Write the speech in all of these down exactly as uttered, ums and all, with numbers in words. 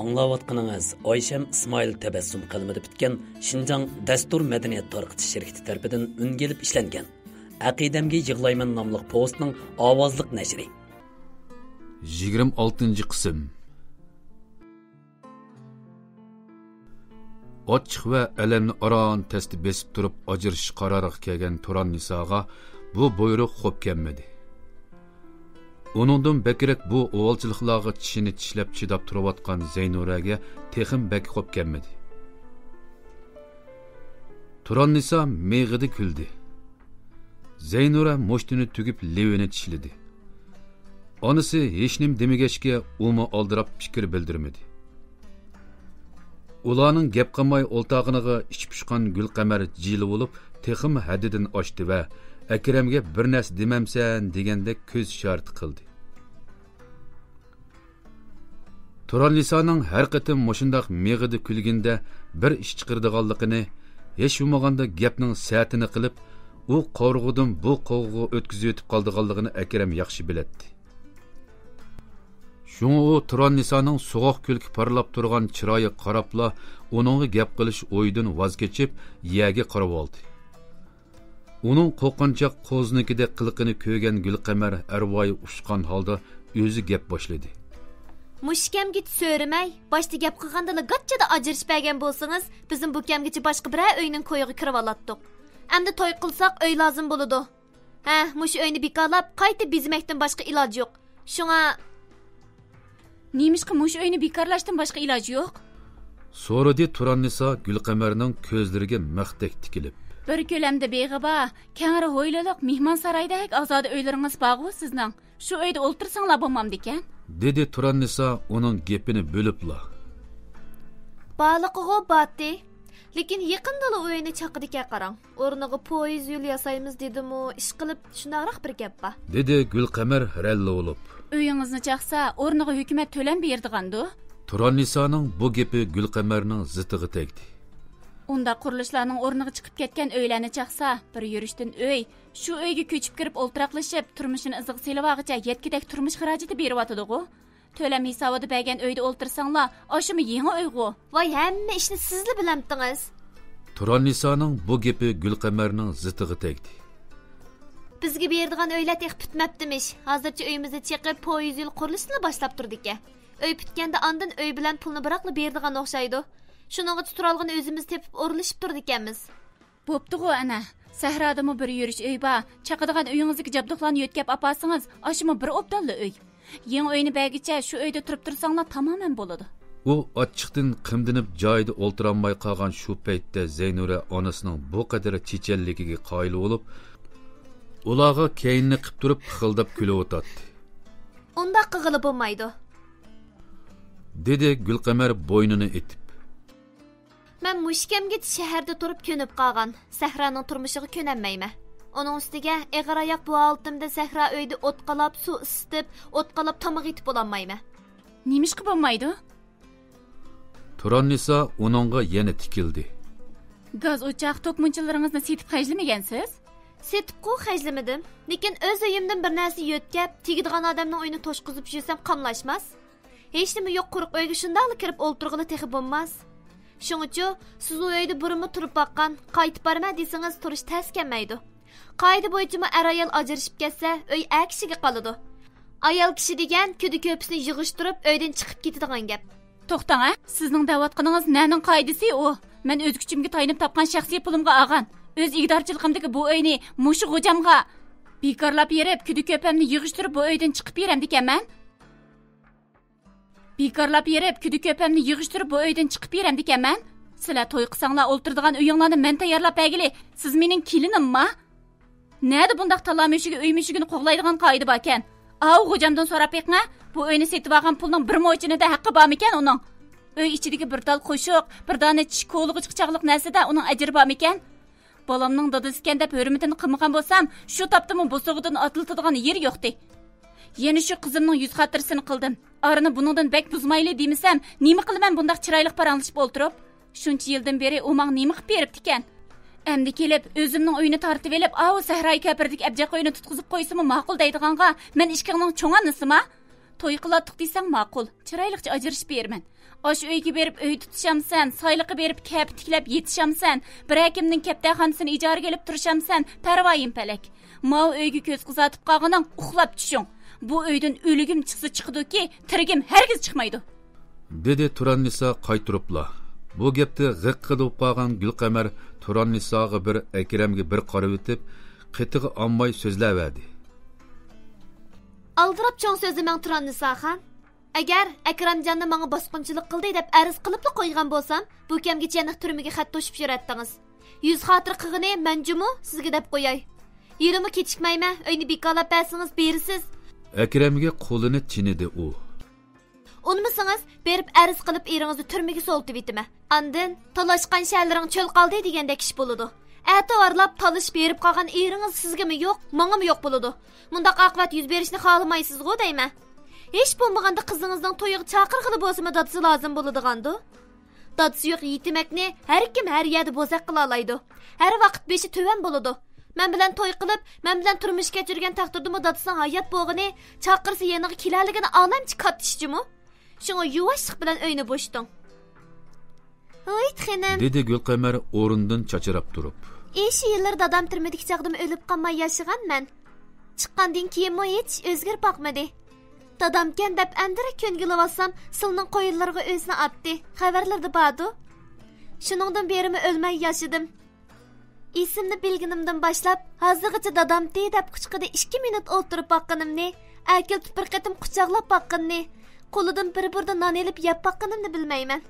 ئاڭلاۋاتقىنىڭىز ئايشەم ئىسمائىل تەبەسسۇم قەلىمىدە پۈتكەن شىنجاڭ دەستۇر مەدەنىيەت تارقىتىش شىركىتى تەرىپىدىن ئۈنگە ئېلىپ ئىشلەنگەن ئەقىدەمگە يىغلايمەن ناملىق پوۋېستنىڭ ئاۋازلىق نەشرى. يىگىرمە ئالتىنچى قىسىم. ئاچچىق ۋە ئەلەمنى ئاران تەستە بېسىپ تۇرۇپ ئاجرىشىش قارارىغا كەلگەن تۇراننىساغا بۇ بۇيرۇق خوپ كەلمىدى. ئۇنىڭدىن بەكرەك بۇ ئۇۋالچىلىقلارغا چىشىنى چىشلەپ چىداپ تۇرۇۋاتقان زەينۇرەگە تېخىمۇ بەك خوپ كەلمىدى. تۇراننىسا مىغىدە كۈلدى. زەينۇرە مۇشتىنى تۈگۈپ لېۋىنى چىشلىدى. ئانىسى ھېچنېمە دېمىگەچكە، ئۇمۇ ئالدىراپ پىكىر بىلدۈرمىدى. ئۇلارنىڭ گەپ قىلماي ئولتاغىنىغا ئىچى پۇشقان گۈلقەمەر جىلە بولۇپ، تېخىمۇ ھەددىدىن ئاشتى ۋە ئەكرەمگە بىر نەرسە دېمەمسەن دېگەندەك كۆز ئىشارىتى قىلدى. تۇراننىسانىڭ ھەر قېتىم مۇشۇنداق مىغىدە كۈلگىنىدە بىر ئىش چىقىرىدىغانلىقىنى، ھېچ بولمىغاندا گەپنىڭ سەتىنى قىلىپ، ئۇ قارىغۇدىن بۇ قارىغۇغا ئۆتكۈزۈۋېتىپ قالىدىغانلىقىنى ئەكرەم ياخشى بىلەتتى. شۇڭا ئۇ تۇراننىسانىڭ سوغۇق كۈلكە پارلاپ تۇرغان چىرايىغا قاراپلا ئۇنىڭغا گەپ قىلىش ئويىدىن ۋاز كېچىپ، يەرگە قاراۋالدى. ئۇنىڭ قورقۇنچاق قوزىنىڭكىدەك قىلىقىنى كۆرگەن گۈلقەمەر ئەرۋايى ئۇچقان ھالدا ئۆزى گەپ باشلىدى. مۇشۇ كەمگىچە سۆرىمەي، باشتا گەپ قىلغاندىلا گاچچىدا ئاجرىشىپ بەرگەن بولسىڭىز، بىزمۇ بۇ كەمگىچە باشقا بىرەر ئۆينىڭ كويىغا كىرىۋالاتتۇق. ئەمدى توي قىلساق ئۆي لازىم بولىدۇ. ھە، مۇشۇ ئۆينى بىكارلاپ، قايتا بېزىمەكتىن باشقا ئىلاج يوق. شۇڭا. نېمىشقا مۇشۇ ئۆينى بىكارلاشتىن باشقا ئىلاج يوق؟ سورىدى تۇراننىسا گۈلقەمەرنىڭ كۆزلىرىگە مىختەك تىكىلىپ. بىر كۆلەمدە بېغى بار، كەڭرى ھويلىلىق مېھمانسارايدەك ئازادە ئۆيلىرىڭىز بارغۇ سىزنىڭ. شۇ ئۆيدە ئولتۇرساڭلار بولمامدىكەن؟ دېدى تۇراننىسا ئۇنىڭ گېپىنى بۆلۈپلا. بارلىقىغۇ باتتى. لېكىن يېقىندىلا ئۇ ئۆينى چاقىدىكەن قاراڭ. ئورنىغا پويىز يول ياسايمىز دېدىمۇ، ئىشقىلىپ شۇنداقراق بىر گەپ بار. دېدى گۈلقەمەر ھەرەللا بولۇپ. ئۆيىڭىزنى چاقسا، ئورنىغا ھۆكۈمەت تۆلەم بېرىدىغاندۇ؟ تۇراننىسانىڭ بۇ گېپى گۈلقەمەرنىڭ زىتىغا تەگدى. ئۇنداق قۇرۇلۇشلارنىڭ ئورنىغا چىقىپ كەتكەن ئۆيلەرنى چاقسا، بىر يۈرۈشتىن ئۆي، شۇ ئۆيگە كۆچۈپ كىرىپ ئولتۇراقلىشىپ، تۇرمۇشىنى ئىزىغا سېلىۋالغۇچە يەتكۈدەك تۇرمۇش خىراجىتى بېرىۋاتىدىغۇ؟ تۆلەم ھېسابىدا بەرگەن ئۆيدە ئولتۇرساڭلار، ئاشۇمۇ يېڭى ئۆيغۇ؟ ۋاي، ھەممە ئىشنى سىزلا بىلەمتىڭىز. تۇراننىسانىڭ بۇ گېپى گۈلقەمەرنىڭ زىتىغا تەگدى. بىزگە بېرىدىغان ئۆيلەر تېخى پۈتمەپتىمىش. ھازىرچە ئۆيىمىزنى چېقىپ، پويىز يول قۇرۇلۇشىنىلا باشلاپ تۇرىدىكەن. ئۆي پۈتكەندە ئاندىن ئۆي بىلەن پۇلنى بىراقلا بېرىدىغان ئوخشايدۇ. شۇنىڭغىچە تۇرالغۇنى ئۆزىمىز تېپىپ ئورۇنلىشىپ تۇرىدىكەنمىز. بوپتۇغۇ ئەنە، سەھرادىمۇ بىر يۈرۈش ئۆي بار، چاقىدىغان ئۆيىڭىزدىكى جابدۇقلارنى يۆتكەپ ئاپارسىڭىز، ئاشۇمۇ بىر ئوبدانلا ئۆي. يېڭى ئۆينى بەرگۈچە شۇ ئۆيدە تۇرۇپ تۇرساڭلار تامامەن بولىدۇ. ئۇ ئاچچىقتىن قىمدىنىپ جايىدا ئولتۇرالماي قالغان شۇ پەيتتە زەينۇرە ئانىسىنىڭ بۇ قەدەر چېچەنلىكىگە قايىل بولۇپ، ئۇلارغا كەينىنى قىپ تۇرۇپ پىخىلداپ كۈلۈۋاتاتتى. ئۇنداق قىلغىلى بولمايدۇ. دېدى گۈلقەمەر بوينىنى ئېتىپ. مەن مۇشۇ كەمگىچە شەھەردە تۇرۇپ كۆنۈپ قالغان، سەھرانىڭ تۇرمۇشىغا كۆنەلمەيمەن. ئۇنىڭ ئۈستىگە ئېغىر ئاياق بۇ ھالىتىمدە سەھرا ئۆيدە ئوت قالاپ، سۇ ئىسسىتىپ، ئوت قالاپ تاماق ئېتىپ بولالمايمەن. نېمىشقا بولمايدۇ؟ تۇراننىسا ئۇنىڭغا يەنە تىكىلدى. گاز ئوچاق، توك مۇنچىلىرىڭىزنى سېتىپ خەجلىمىگەنسىز؟ سېتىپقۇ خەجلىمىدىم. لېكىن ئۆز ئۆيۈمدىن بىر نەرسە يۆتكەپ، تېگىدىغان ئادەمنىڭ ئۆيىنى توشقۇزۇپ يۈرسەم قاملاشماس. ھېچنېمە يوق قۇرۇق ئۆيگە شۇنداقلا كىرىپ ئولتۇرغىلى تېخى بولماس. شۇڭىچۇ، سىز ئۇ ئۆيدە بۇرۇنمۇ تۇرۇپ باققان، قايتىپ بارىمەن دېسىڭىز تۇرۇش تەس كەلمەيدۇ. قائىدە بويىچىمۇ ئەر-ئايال ئاجرىشىپ كەتسە، ئۆي ئەر كىشىگە قالىدۇ. ئايال كىشى دېگەن كۈدە-كۆپىسىنى يىغىشتۇرۇپ، ئۆيدىن چىقىپ كېتىدىغان گەپ. توختاڭ ھە، سىزنىڭ دەۋاتقىنىڭىز نەنىڭ قائىدىسى ئۇ؟ مەن ئۆز كۈچۈمگە تايىنىپ تاپقان شەخسىي پۇلۇمغا ئالغان، ئۆز ئىگىدارچىلىقىمدىكى بۇ ئۆينى مۇشۇ غوجامغا بىكارلاپ بېرىپ، كۈدە-كۆپەمنى يىغىشتۇرۇپ بۇ ئۆيدىن چىقىپ بېرەمدىكەنمەن؟ بىكارلاپ بېرىپ، كۈدە-كۆپەمنى يىغىشتۇرۇپ بۇ ئۆيدىن چىقىپ بېرەمدىكەنمەن؟ سىلەر توي قىلساڭلار ئولتۇرىدىغان ئۆيۈڭلارنى مەن تەييارلاپ بەرگىلى، سىز مېنىڭ كېلىنىمما؟ نەدە بۇنداق تالا مۈشۈكى ئۆي مۈشۈكىنى قوغلايدىغان قائىدە باركەن؟ ئاۋۇ غوجامدىن سوراپ بېقىڭە، بۇ ئۆينى سېتىۋالغان پۇلنىڭ بىر موچىنىدا ھەققى بارمىكەن ئۇنىڭ؟ ئۆي ئىچىدىكى بىر تال قوشۇق، بىر دانە چىش كولىغۇچقا چاغلىق نەرسىدە ئۇنىڭ ئەجرى بارمىكەن؟ بالامنىڭ دادىسىكەن دەپ ھۆرمىتىنى قىلمىغان بولسام، شۇ تاپتىمۇ بوسۇغىدىن ئاتلىتىدىغان يېرى يوقتى. يەنە شۇ قىزىمنىڭ يۈز خاتىرىسىنى قىلدىم. ئارىنى بۇنىڭدىن بەك بۇزمايلى دېمىسەم، نېمە قىلىمەن بۇنداق چىرايلىق پاراڭلىشىپ ئولتۇرۇپ؟ شۇنچە يىلدىن بېرى ئۇ ماڭا نېمە قىلىپ بېرىپتىكەن؟ ئەمدى كېلىپ، ئۆزۈمنىڭ ئۆيىنى تارتىۋېلىپ، ئاۋۇ سەھرايى كەپىردىكى ئەبجەق ئۆينى تۇتقۇزۇپ قويسىمۇ ماقۇل دەيدىغانغا، مەن ئىككىڭنىڭ چوڭ ئانىسىما؟ توي قىلاتتۇق دېسەڭ ماقۇل، چىرايلىقچە ئاجرىشىپ بېرىمەن. ئاشۇ ئۆيگە بېرىپ ئۆي تۇتۇشامسەن، سايلىققا بېرىپ كەپە تىكلەپ يېتىشامسەن، بىر ھەكىمنىڭ كەپتەرخانىسىنى ئىجارىگە ئېلىپ تۇرۇشامسەن، پەرۋايىم پەلەك. ماۋۇ ئۆيگە كۆز قىزارتىپ قالغىنىڭ ئۇخلاپ چۈشۈڭ. بۇ ئۆيدىن ئۆلۈگۈم چىقسا چىقىدۇكى، تىرىكىم ھەرگىز چىقمايدۇ. دېدى تۇراننىسا قايتۇرۇپلا. بۇ گەپتە غىققىدە بولۇپ قالغان گۈلقەمەر تۇراننىساغا بىر، ئەكرەمگە بىر قارىۋېتىپ، قېتىغا ئالماي سۆزلەۋەردى. ئالدىراپ چوڭ سۆزلىمەڭ تۇراننىساخان. ئەگەر ئەكرەمجاننى ماڭا باسقۇنچىلىق قىلدى دەپ ئەرز قىلىپلا قويغان بولسام، بۇ كەمگىچە يەنە تۈرمىگە خەت توشۇپ يۈرەتتىڭىز. يۈز خاتىرە قىلغىنى مەن جۇمۇ، سىزگە دەپ قوياي. يېنىمۇ كېچىكمەيمەن، ئۆينى بىكارلاپ بەرسىڭىز بېرىسىز. ئەكرەمگە قولىنى چىنىدى ئۇ. ئۇنىمىسىڭىز، بېرىپ ئەرز قىلىپ ئېرىڭىزنى تۈرمىگە سولىتىۋېتىمەن. ئاندىن، تالاشقان شەھەرلىرىڭ چۆل قالدى دېگەندەك ئىش بولىدۇ. ئەتىۋارلاپ تالىشىپ ھېرىپ قالغان ئېرىڭىز سىزگىمۇ يوق، ماڭىمۇ يوق بولىدۇ. مۇنداق ئاقىۋەت يۈز بېرىشىنى خالىمايسىزغۇ دەيمەن. ھېچ بولمىغاندا قىزىڭىزنىڭ تويىغا چاقىرغىلى بولسىمۇ دادىسى لازىم بولىدىغاندۇ؟ دادىسى يوق يېتىمەكنى ھەر كىم ھەر يەردە بوزەك قىلالايدۇ. ھەر ۋاقىت بېشى تۆۋەن بولىدۇ. مەن بىلەن توي قىلىپ، مەن بىلەن تۇرمۇش كەچۈرگەن تەقدىردىمۇ دادىسىنىڭ ھايات بولغىنى، چاقىرسا يېنىغا كېلەلىگىنى ئالەمچە كاتتا ئىش جۇمۇ. شۇڭا يۇۋاشلىق بىلەن ئۆينى بوشىتىڭ. ھوي خېنىم، دېدى گۈلقەمەر ئورنىدىن چاچراپ تۇرۇپ. ئېشۇ يىللىرى دادام تۈرمىدىكى چاغدىمۇ ئۆلۈپ قالماي ياشىغان مەن. چىققاندىن كېيىنمۇ ھېچ ئىش ئۆزگىرىپ باقمىدى. دادامكەن دەپ ئەمدىرەك كۆنگۈلۈۋالسام، سىلنىڭ قويۇنلىرىغا ئۆزىنى ئاتتى. خەۋەرلىرىدە باردۇ. شۇنىڭدىن بېرىمۇ ئۆلمەي ياشىدىم. ئېسىمنى بىلگىنىمدىن باشلاپ، ھازىرغىچە دادامتى دەپ قۇچىقىدا ئىككى مىنۇت ئولتۇرۇپ باققىنىمنى، ئەركىلىتىپ بىر قېتىم قۇچاقلاپ باققىنىنى، قولىدىن بىر بۇردا نان ئېلىپ يەپ باققىنىمنى بىلمەيمەن.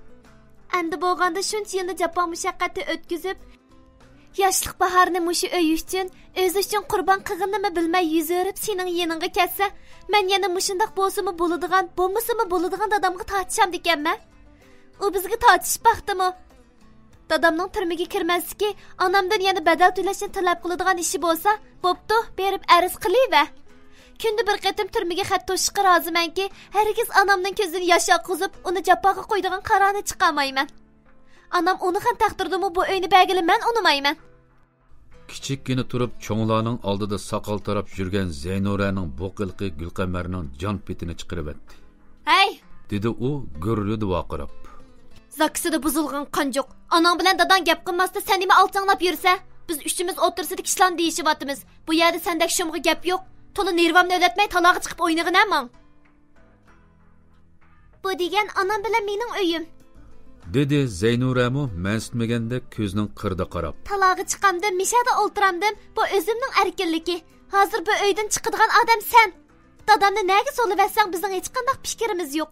ئەمدى بولغاندا شۇنچە يىلنى جاپا مۇشەققەتتە ئۆتكۈزۈپ، ياشلىق باھارنى مۇشۇ ئۆي ئۈچۈن، ئۆزى ئۈچۈن قۇربان قىلغىنىنىمۇ بىلمەي يۈز ئۆرۈپ سېنىڭ يېنىڭغا كەلسە، مەن يەنە مۇشۇنداق بولسىمۇ بولىدىغان، بولمىسىمۇ بولىدىغان دادامغا تارتىشامدىكەنمەن؟ ئۇ بىزگە تارتىشىپ باقتىمۇ؟ دادامنىڭ تۈرمىگە كىرمەسلىكى، ئانامدىن يەنە بەدەل تۆلەشنى تەلەپ قىلىدىغان ئىشى بولسا، بوپتۇ، بېرىپ ئەرز قىلىۋەر. كۈندە بىر قېتىم تۈرمىگە خەت توشۇشقا رازىمەنكى، ھەرگىز ئانامنىڭ كۆزىدىن ياش ئاققۇزۇپ، ئۇنى جاپاغا قويىدىغان قارارنى چىقارمايمەن. ئانام ئۇنىغان تەقدىردىمۇ بۇ ئۆينى بەرگىلى مەن ئۇنىمايمەن. كىچىككىنە تۇرۇپ، چوڭلارنىڭ ئالدىدا ساقال تاراپ يۈرگەن زەينۇرەنىڭ بۇ قىلىقى گۈلقەمەرنىڭ جان پېتىنى چىقىرىۋەتتى. ھەي! دېدى ئۇ گۈررىدە ۋارقىراپ. زاكىسىدا بۇزۇلغان قانجۇق. ئاناڭ بىلەن داداڭ گەپ قىلماستا سەن نېمە ئالچاڭلاپ يۈرسە؟ بىز ئۈچىمىز ئوتتۇرىسىدىكى ئىشلارنى دېيىشىۋاتىمىز. بۇ يەردە سەندەك شۇمغا گەپ يوق. تولا نېرۋامنى ئۆلەتمەي تالاغا چىقىپ ئوينىغىنە ماڭ. بۇ دېگەن ئانام بىلەن مېنىڭ ئۆيۈم. دېدى زەينۇرەمۇ مەنسىتمىگەندەك كۆزىنىڭ قىرىدا قاراپ. تالاغا چىقامدىم، مىشەدە ئولتۇرامدىم، بۇ ئۆزۈمنىڭ ئەركىنلىكى. ھازىر بۇ ئۆيدىن چىقىدىغان ئادەم سەن. دادامنى نەگە سولىۋەتسەڭ بىزنىڭ ھېچقانداق پىكرىمىز يوق.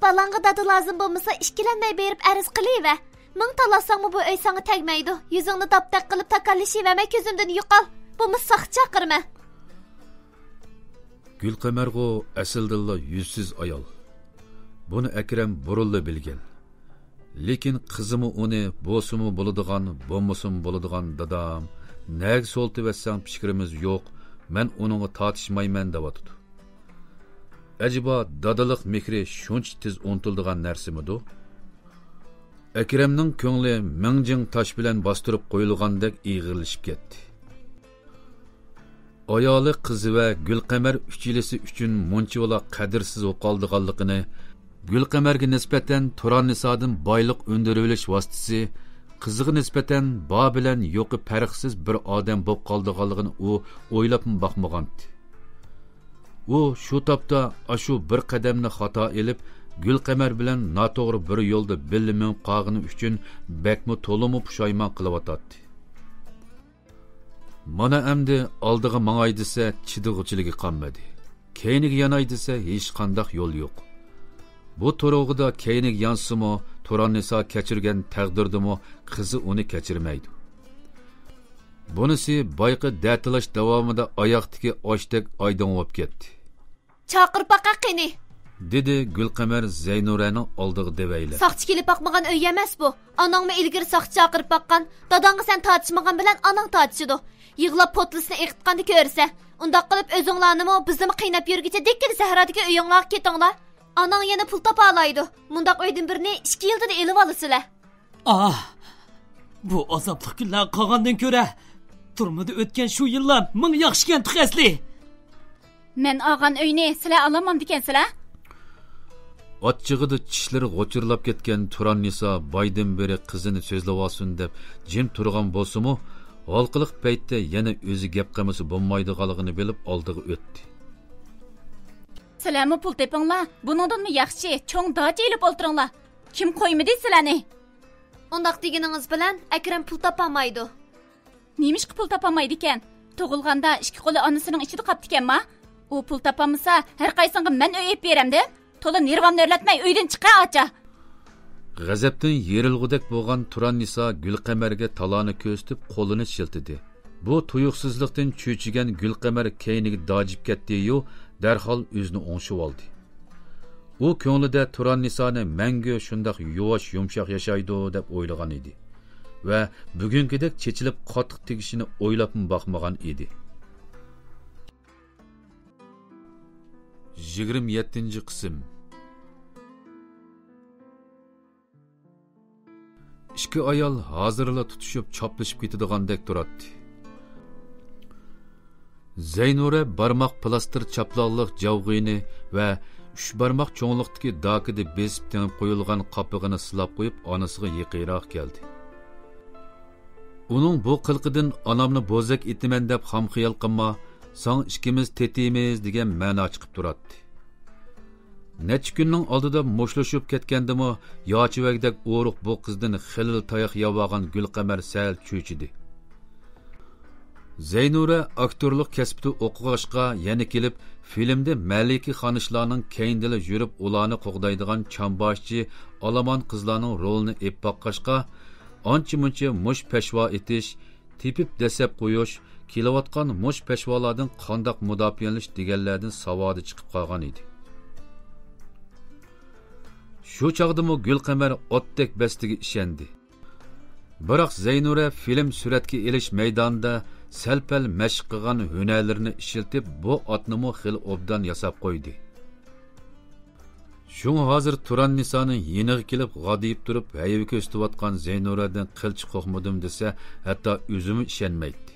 بالاڭغا دادا لازىم بولمىسا ئىككىلەنمەي بېرىپ ئەرز قىلىۋەر. مىڭ تاللاشساڭمۇ بۇ ئۆي ساڭا تەگمەيدۇ. يۈزۈڭنى داپتەك قىلىپ تاكاللىشىۋەرمەي كۆزۈمدىن يوقال. بولمىسا ساقچى چاقىرىمەن. گۈلقەمەرغۇ ئەسلىدىنلا يۈزسىز ئايال. بۇنى ئەكرەم بۇرۇنلا بىلگەن. لېكىن قىزىمۇ ئۇنى بولسىمۇ بولىدىغان، بولمىسىمۇ بولىدىغان دادام، نەگە سولىتىۋەتسەڭ پىكرىمىز يوق، مەن ئۇنىڭغا تارتىشمايمەن دەۋاتىدۇ. ئەجەبا دادىلىق مېھرى شۇنچە تېز ئۇنتۇلىدىغان نەرسىمىدۇ؟ ئەكرەمنىڭ كۆڭلى مىڭ جىڭ تاش بىلەن باستۇرۇپ قويۇلغاندەك ئېغىرلىشىپ كەتتى. ئايالى، قىزى ۋە گۈلقەمەر ئۈچىلىسى ئۈچۈن مۇنچىۋالا قەدىرسىز بولۇپ قالىدىغانلىقىنى، گۈلقەمەرگە نىسبەتەن تۇراننىسادىن بايلىق ئۈندۈرۈۋېلىش ۋاسىتىسى، قىزىغا نىسبەتەن بار بىلەن يوقى پەرقسىز بىر ئادەم بولۇپ قالىدىغانلىقىنى ئۇ ئويلاپمۇ باقمىغانتى. ئۇ شۇ تاپتا ئاشۇ بىر قەدەمنى خاتا ئېلىپ، گۈلقەمەر بىلەن ناتوغرا بىر يولدا بىللە مېڭىپ قالغىنى ئۈچۈن بەكمۇ تولىمۇ پۇشايمان قىلىۋاتاتتى. مانا ئەمدى ئالدىغا ماڭاي دېسە، چىدىغۇچىلىكى قالمىدى. كەينىگە ياناي دېسە، ھېچقانداق يول يوق. بۇ تۇرغۇدا كەينىگە يانسىمۇ، تۇراننىسا كەچۈرگەن تەقدىردىمۇ قىزى ئۇنى كەچۈرمەيدۇ. بۇنىسى بايىقى دەتالاش داۋامىدا ئاياقتىكى ئاشتەك ئايدىڭ بولۇپ كەتتى. چاقىرىپ باقە قېنى! دېدى گۈلقەمەر زەينۇرەنىڭ ئالدىغا دېۋەيلەپ. ساقچى كېلىپ باقمىغان ئۆي ئەمەس بۇ. ئاناڭمۇ ئىلگىرى ساقچى چاقىرىپ باققان. داداڭغا سەن تارتىشمىغان بىلەن ئاناڭ تارتىشىدۇ. يىغلاپ پوتلىسىنى ئېقىتقاندا كۆرسە. ئۇنداق قىلىپ ئۆزۈڭلارنىمۇ، بىزنىمۇ قىيناپ يۈرگۈچە دىككىدە سەھرادىكى ئۆيۈڭلارغا كېتىڭلار. ئاناڭ يەنە پۇل تاپالايدۇ. مۇنداق ئۆيدىن بىرنى ئىككى يىلدىن ئېلىۋالىسىلەر. ئاھ، بۇ ئازابلىق كۈنلەر قالغاندىن كۆرە، تۈرمىدە ئۆتكەن شۇ يىللار مىڭ ياخشىكەن تېخى ئەسلى. مەن ئالغان ئۆينى سىلەر ئالالمامدىكەنسىلەر؟ ئاچچىقىدا چىشلىرى غوچۇرلاپ كەتكەن تۇراننىسا بايدىن بېرى قىزىنى سۆزلەۋالسۇن دەپ جىم تۇرغان بولسىمۇ، ھالقىلىق پەيتتە يەنە ئۆزى گەپ قىلمىسا بولمايدىغانلىقىنى بىلىپ ئالدىغا ئۆتتى. سىلەرمۇ پۇل تېپىڭلار، بۇنىڭدىنمۇ ياخشى چوڭ داچا ئېلىپ ئولتۇرۇڭلار. كىم قويمىدى سىلەرنى؟ ئۇنداق دېگىنىڭىز بىلەن ئەكرەم پۇل تاپالمايدۇ. نېمىشقا پۇل تاپالمايدىكەن؟ تۇغۇلغاندا ئىككى قولى ئانىسىنىڭ ئىچىدە قاپتىكەنما؟ ئۇ پۇل تاپالمىسا، ھەر قايسىڭغا مەن ئۆي ئېلىپ بېرەمدىم. تولا نېرۋامنى ئۆرلەتمەي ئۆيدىن چىقە ئاچا. غەزەپتىن يېرىلغۇدەك بولغان تۇراننىسا گۈلقەمەرگە تالانى كۆرسىتىپ قولىنى شىلتىدى. بۇ تۇيۇقسىزلىقتىن چۆچۈگەن گۈلقەمەر كەينىگە داجىپ كەتتى-يۇ، دەرھال ئۆزىنى ئوڭشىۋالدى. ئۇ كۆڭلىدە تۇراننىسانى مەڭگۈ شۇنداق يۇۋاش يۇمشاق ياشايدۇ دەپ ئويلىغان ئىدى ۋە بۈگۈنكىدەك چېچىلىپ قاتتىق تېگىشىنى ئويلاپمۇ باقمىغان ئىدى. يىگىرمە يەتتىنچى قىسىم. ئىككى ئايال ھازىرلا تۇتۇشۇپ چاپلىشىپ كېتىدىغاندەك تۇراتتى. زەينۇرە بارماق پىلاستىر چاپلاقلىق جاۋغىنى ۋە ئۈچ بارماق چوڭلۇقتىكى داكىدا بېسىپ تېڭىپ قويۇلغان قاپىقىنى سىلاپ قويۇپ، ئانىسىغا يېقىنراق كەلدى. ئۇنىڭ بۇ قىلىقىدىن ئانامنى بوزەك ئېتىمەن دەپ خام خىيال قىلما، ساڭا ئىككىمىز تېتىيمىز دېگەن مەنا چىقىپ تۇراتتى. نەچچە كۈننىڭ ئالدىدا مۇشتلىشىپ كەتكەندىمۇ، ياچىۋەگدەك ئورۇق بۇ قىزدىن خېلىلا تاياق يەۋالغان گۈلقەمەر سەل چۆچىدى. زەينۇرە ئاكتورلۇق كەسپىدە ئوقۇغاچقا يەنە كېلىپ، فىلىمدە مەلىكە خانىشلارنىڭ كەينىدىلا يۈرۈپ ئۇلارنى قوغدايدىغان چامباشچى ئالامان قىزلارنىڭ رولىنى ئېلىپ باققاچقا، ئانچە-مۇنچە مۇشت پەشۋا ئېتىش، تېپىپ دەسسەپ قويۇش، كېلىۋاتقان مۇشت پەشۋالاردىن قانداق مۇداپىئەلىنىش دېگەنلەردىن ساۋادى چىقىپ قالغان ئىدى. شۇ چاغدىمۇ گۈلقەمەر ئاتتەك بەستىگە ئىشەندى. بىراق زەينۇرە فىلىم سۈرەتكە ئېلىش مەيدانىدا سەل-پەل مەشىق قىلغان ھۈنەرلىرىنى ئىشلىتىپ، بۇ ئاتنىمۇ خېلى ئوبدان ياساپ قويدى. شۇڭا ھازىر تۇراننىسانىڭ يېنىغا كېلىپ غادىيىپ تۇرۇپ ھەيۋە كۆرسىتىۋاتقان زەينۇرەدىن قىلچە قورقمىدىم دېسە، ھەتتا ئۆزىمۇ ئىشەنمەيتتى.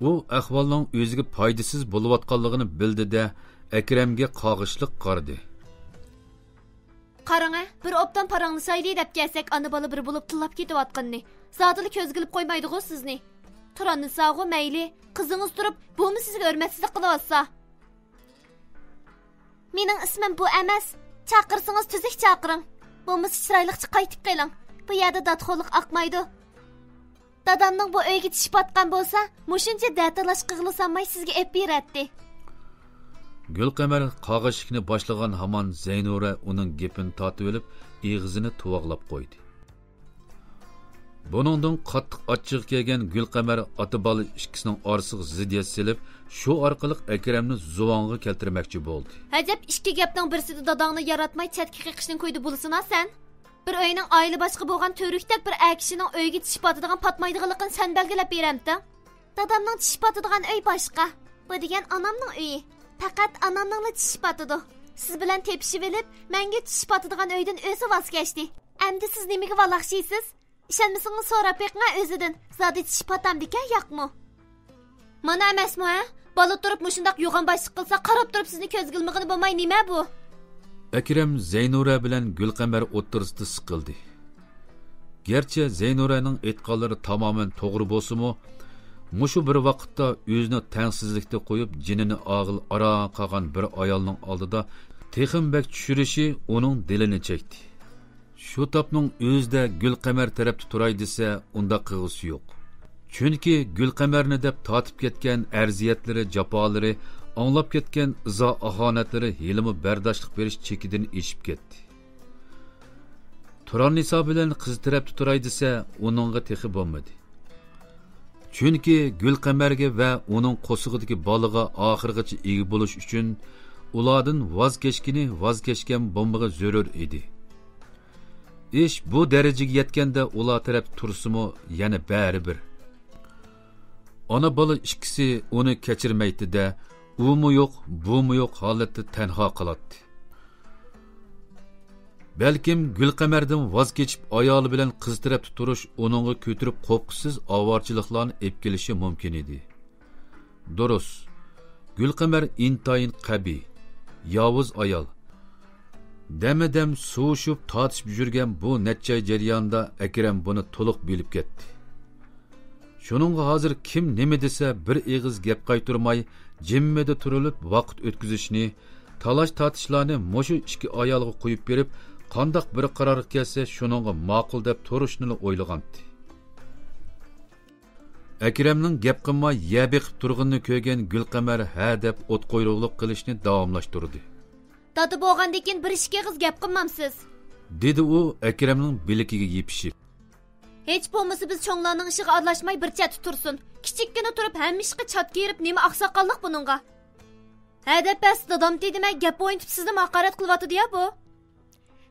ئۇ ئەھۋالنىڭ ئۆزىگە پايدىسىز بولۇۋاتقانلىقىنى بىلدى-دە، ئەكرەمگە قارغىشلىق قارىدى. قاراڭە، بىر ئوبدان پاراڭلىشايلى دەپ كەلسەك، ئانا-بالا بىر بولۇپ تىللاپ كېتىۋاتقىنىنى. زادىلا كۆزگە ئىلىپ قويمايدىغۇ سىزنى. تۇراننىساغۇ مەيلى، قىزىڭىز تۇرۇپ، بۇمۇ سىزگە ھۆرمەتسىزلىك قىلىۋاتسا. مېنىڭ ئىسمىم بۇ ئەمەس. چاقىرسىڭىز تۈزۈك چاقىرىڭ. بولمىسا چىرايلىقچە قايتىپ قېلىڭ. بۇ يەردە دادخورلۇق ئاقمايدۇ. دادامنىڭ بۇ ئۆيگە چىشى پاتقان بولسا، مۇشۇنچە دەتالاش قىغلىسانماي سىزگە ئېلىپ بېرەتتى. گۈلقەمەر قارغىشلىقنى باشلىغان ھامان زەينۇرە ئۇنىڭ گېپىنى تارتىۋېلىپ، ئېغىزىنى تۇۋاقلاپ قويدى. بۇنىڭدىن قاتتىق ئاچچىقى كەلگەن گۈلقەمەر ئاتا-بالا ئىككىسىنىڭ ئارىسىغا زىددىيەت سېلىپ، شۇ ئارقىلىق ئەكرەمنى زۇۋانغا كەلتۈرمەكچى بولدى. ئەجەب ئىككى گەپنىڭ بىرسىدە داداڭنى ياراتماي چەتكە قېقىشنىڭ كويىدا بولىسىنا سەن؟ بىر ئۆينىڭ ئائىلە باشلىقى بولغان تۈۋرۈكتەك بىر ئەر كىشىنىڭ ئۆيگە چىشى پاتىدىغان پاتمايدىغانلىقىنى سەن بەلگىلەپ بېرەمتىڭ؟ دادامنىڭ چىشى پاتىدىغان ئۆي باشقا. بۇ دېگەن ئانامنىڭ ئۆيى. پەقەت ئانامنىڭلا چىشى پاتىدۇ. سىز بىلەن تېپىشىۋېلىپ، مەڭگۈ چىشى پاتىدىغان ئۆيدىن ئۆزى ۋاز كەچتى. ئەمدى سىز نېمىگە ۋالاقشىيسىز؟ ئىشەنمىسىڭىز سوراپ بېقىڭە ئۆزىدىن. زادى چىشى پاتامدىكەن ياقمۇ؟ مانا ئەمەسمۇ ھە؟ بالا تۇرۇپ مۇشۇنداق يوغان باشلىق قىلسا، قاراپ تۇرۇپ سىزنى كۆزگە ئىلمىغىلى بولماي نېمە بۇ؟ ئەكرەم زەينۇرە بىلەن گۈلقەمەر ئوتتۇرىسىدا سىقىلدى. گەرچە زەينۇرەنىڭ ئېيتقانلىرى تامامەن توغرا بولسىمۇ، مۇشۇ بىر ۋاقىتتا ئۆزىنى تەڭسىزلىكتە قويۇپ، جېنىنى ئالغىلى ئاران قالغان بىر ئايالنىڭ ئالدىدا تېخىمۇ بەك چۈشۈرۈشى ئۇنىڭ دىلىنى چەكتى. شۇ تاپنىڭ ئۆزىدە گۈلقەمەر تەرەپتە تۇراي دېسە، ئۇنداق قىلغۇسى يوق. چۈنكى گۈلقەمەرنى دەپ تارتىپ كەتكەن ئەرزىيەتلىرى، جاپالىرى، ئاڭلاپ كەتكەن ئىزا-ئاھانەتلىرى ھېلىمۇ بەرداشلىق بېرىش چېكىدىن ئېشىپ كەتتى. تۇراننىسا بىلەن قىز تەرەپتە تۇراي دېسە، ئۇنىڭغا تېخى بولمىدى. چۈنكى گۈلقەمەرگە ۋە ئۇنىڭ قورسىقىدىكى بالىغا ئاخىرغىچە ئىگە بولۇش ئۈچۈن ئۇلاردىن ۋاز كەچكىنى ۋاز كەچكەن بولمىقى زۆرۈر ئىدى. ئىش بۇ دەرىجىگە يەتكەندە ئۇلار تەرەپ تۇرسىمۇ يەنە بەرىبىر. ئانا-بالا ئىككىسى ئۇنى كەچۈرمەيتتى-دە، ئۇمۇ يوق، بۇمۇ يوق ھالەتتە تەنھا قالاتتى. بەلكىم گۈلقەمەردىن ۋاز كېچىپ، ئايالى بىلەن قىز تەرەپتە تۇرۇش ئۇنىڭغا كۆتۈرۈپ قوپقۇسىز ئاۋارىچىلىقلارنى ئېلىپ كېلىشى مۇمكىن ئىدى. دۇرۇس، گۈلقەمەر ئىنتايىن قەبىھ، ياۋۇز ئايال. دەممۇدەم سۇۋۇشۇپ، تارتىشىپ يۈرگەن بۇ نەچچە ئاي جەريانىدا ئەكرەم بۇنى تولۇق بىلىپ كەتتى. شۇنىڭغا ھازىر كىم نېمە دېسە، بىر ئېغىز گەپ قايتۇرماي، جىممىدە تۇرۇلۇپ ۋاقىت ئۆتكۈزۈشنى، تالاش-تارتىشلارنى مۇشۇ ئىككى ئايالغا قويۇپ بېرىپ، قانداق بىر قارارغا كەلسە، شۇنىڭغا ماقۇل دەپ تۇرۇشنىلا ئويلىغانتى. ئەكرەمنىڭ گەپ قىلماي، يەر بېقىپ تۇرغىنىنى كۆرگەن گۈلقەمەر ھە دەپ ئوت قۇيرۇقلۇق قىلىشنى داۋاملاشتۇردى. دادا بولغاندىن كېيىن بىر ئىككى ئېغىز گەپ قىلمامسىز؟ دېدى ئۇ ئەكرەمنىڭ بىلىكىگە يېپىشىپ. ھېچ بولمىسا بىز چوڭلارنىڭ ئىشىغا ئارىلاشماي بىر چەتتە تۇرسۇن. كىچىككىنە تۇرۇپ ھەممە ئىشقا چاتكا ھېرىپ نېمە ئاقساقاللىق بۇنىڭغا؟ ھە دەپ بەس دادام دېدىمە، گەپ ئوينىتىپ سىزنىمۇ ھاقارەت قىلىۋاتىدۇ يا بۇ.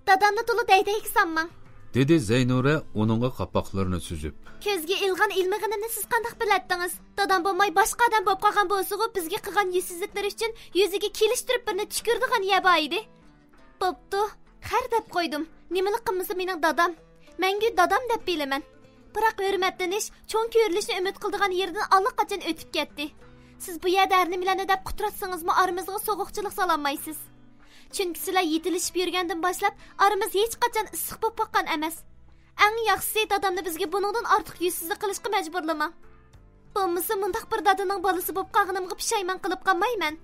دادامنى تولا دەيدەيگە سالماڭ. دېدى زەينۇرە ئۇنىڭغا قاپاقلىرىنى سۈزۈپ. كۆزگە ئىلغان ئىلمىغىنىنى سىز قانداق بىلەتتىڭىز؟ دادام بولماي باشقا ئادەم بولۇپ قالغان بولسىغۇ، بىزگە قىلغان يۈزسىزلىكلىرى ئۈچۈن يۈزىگە كېلىشتۈرۈپ بىرنى تۈكۈرىدىغان يەر بار ئىدى. بوپتۇ، خەر دەپ قويدۇم. نېمىلا قىلمىسا مېنىڭ دادام. مەڭگۈ دادام دەپ بىلىمەن. بىراق ھۆرمەتلىنىش، چوڭ كۆرۈلۈشنى ئۈمىد قىلىدىغان يېرىدىن ئاللىقاچان ئۆتۈپ كەتتى. سىز بۇ يەردە ھەر نېمىلەرنى دەپ قۇتراتسىڭىزمۇ ئارىمىزغا سوغۇقچىلىق سالالمايسىز. چۈنكى سىلەر يېتىلىشىپ يۈرگەندىن باشلاپ ئارىمىز ھېچقاچان ئىسسىق بولۇپ باققان ئەمەس. ئەڭ ياخشىسى دادامنى بىزگە بۇنىڭدىن ئارتۇق يۈزسىزلىك قىلىشقا مەجبۇرلىماڭ. بولمىسا مۇنداق بىر دادىنىڭ بالىسى بولۇپ قالغىنىمغا پۇشايمان قىلىپ قالمايمەن.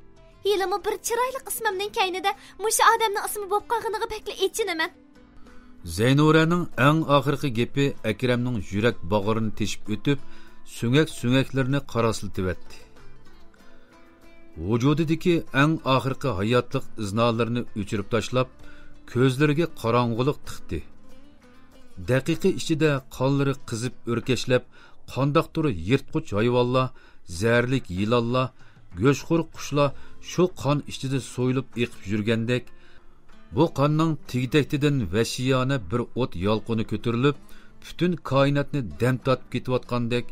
ھېلىمۇ بىر چىرايلىق ئىسمىمنىڭ كەينىدە مۇشۇ ئادەمنىڭ ئىسمى بولۇپ قالغىنىغا بەكلا ئېچىنىمەن. زەينۇرەنىڭ ئەڭ ئاخىرقى گېپى ئەكرەمنىڭ يۈرەك باغرىنى تېشىپ ئۆتۈپ، سۆڭەك-سۆڭەكلىرىنى قاراسلىتىۋەتتى. ۋۇجۇدىدىكى ئەڭ ئاخىرقى ھاياتلىق ئىزنالىرىنى ئۆچۈرۈپ تاشلاپ، كۆزلىرىگە قاراڭغۇلۇق تىقتى. دەقىقە ئىچىدە قانلىرى قىزىپ ئۆركەشلەپ، قانداقتۇر يىرتقۇچ ھايۋانلار، زەھەرلىك يىلانلار، گۆشخور قۇشلار شۇ قان ئىچىدە سويۇلۇپ ئېقىپ يۈرگەندەك، بۇ قاننىڭ تېگى-تەكتىدىن ۋەھشىيانە بىر ئوت يالقۇنى كۆتۈرۈلۈپ، پۈتۈن كائىناتنى دەم تارتىپ كېتىۋاتقاندەك،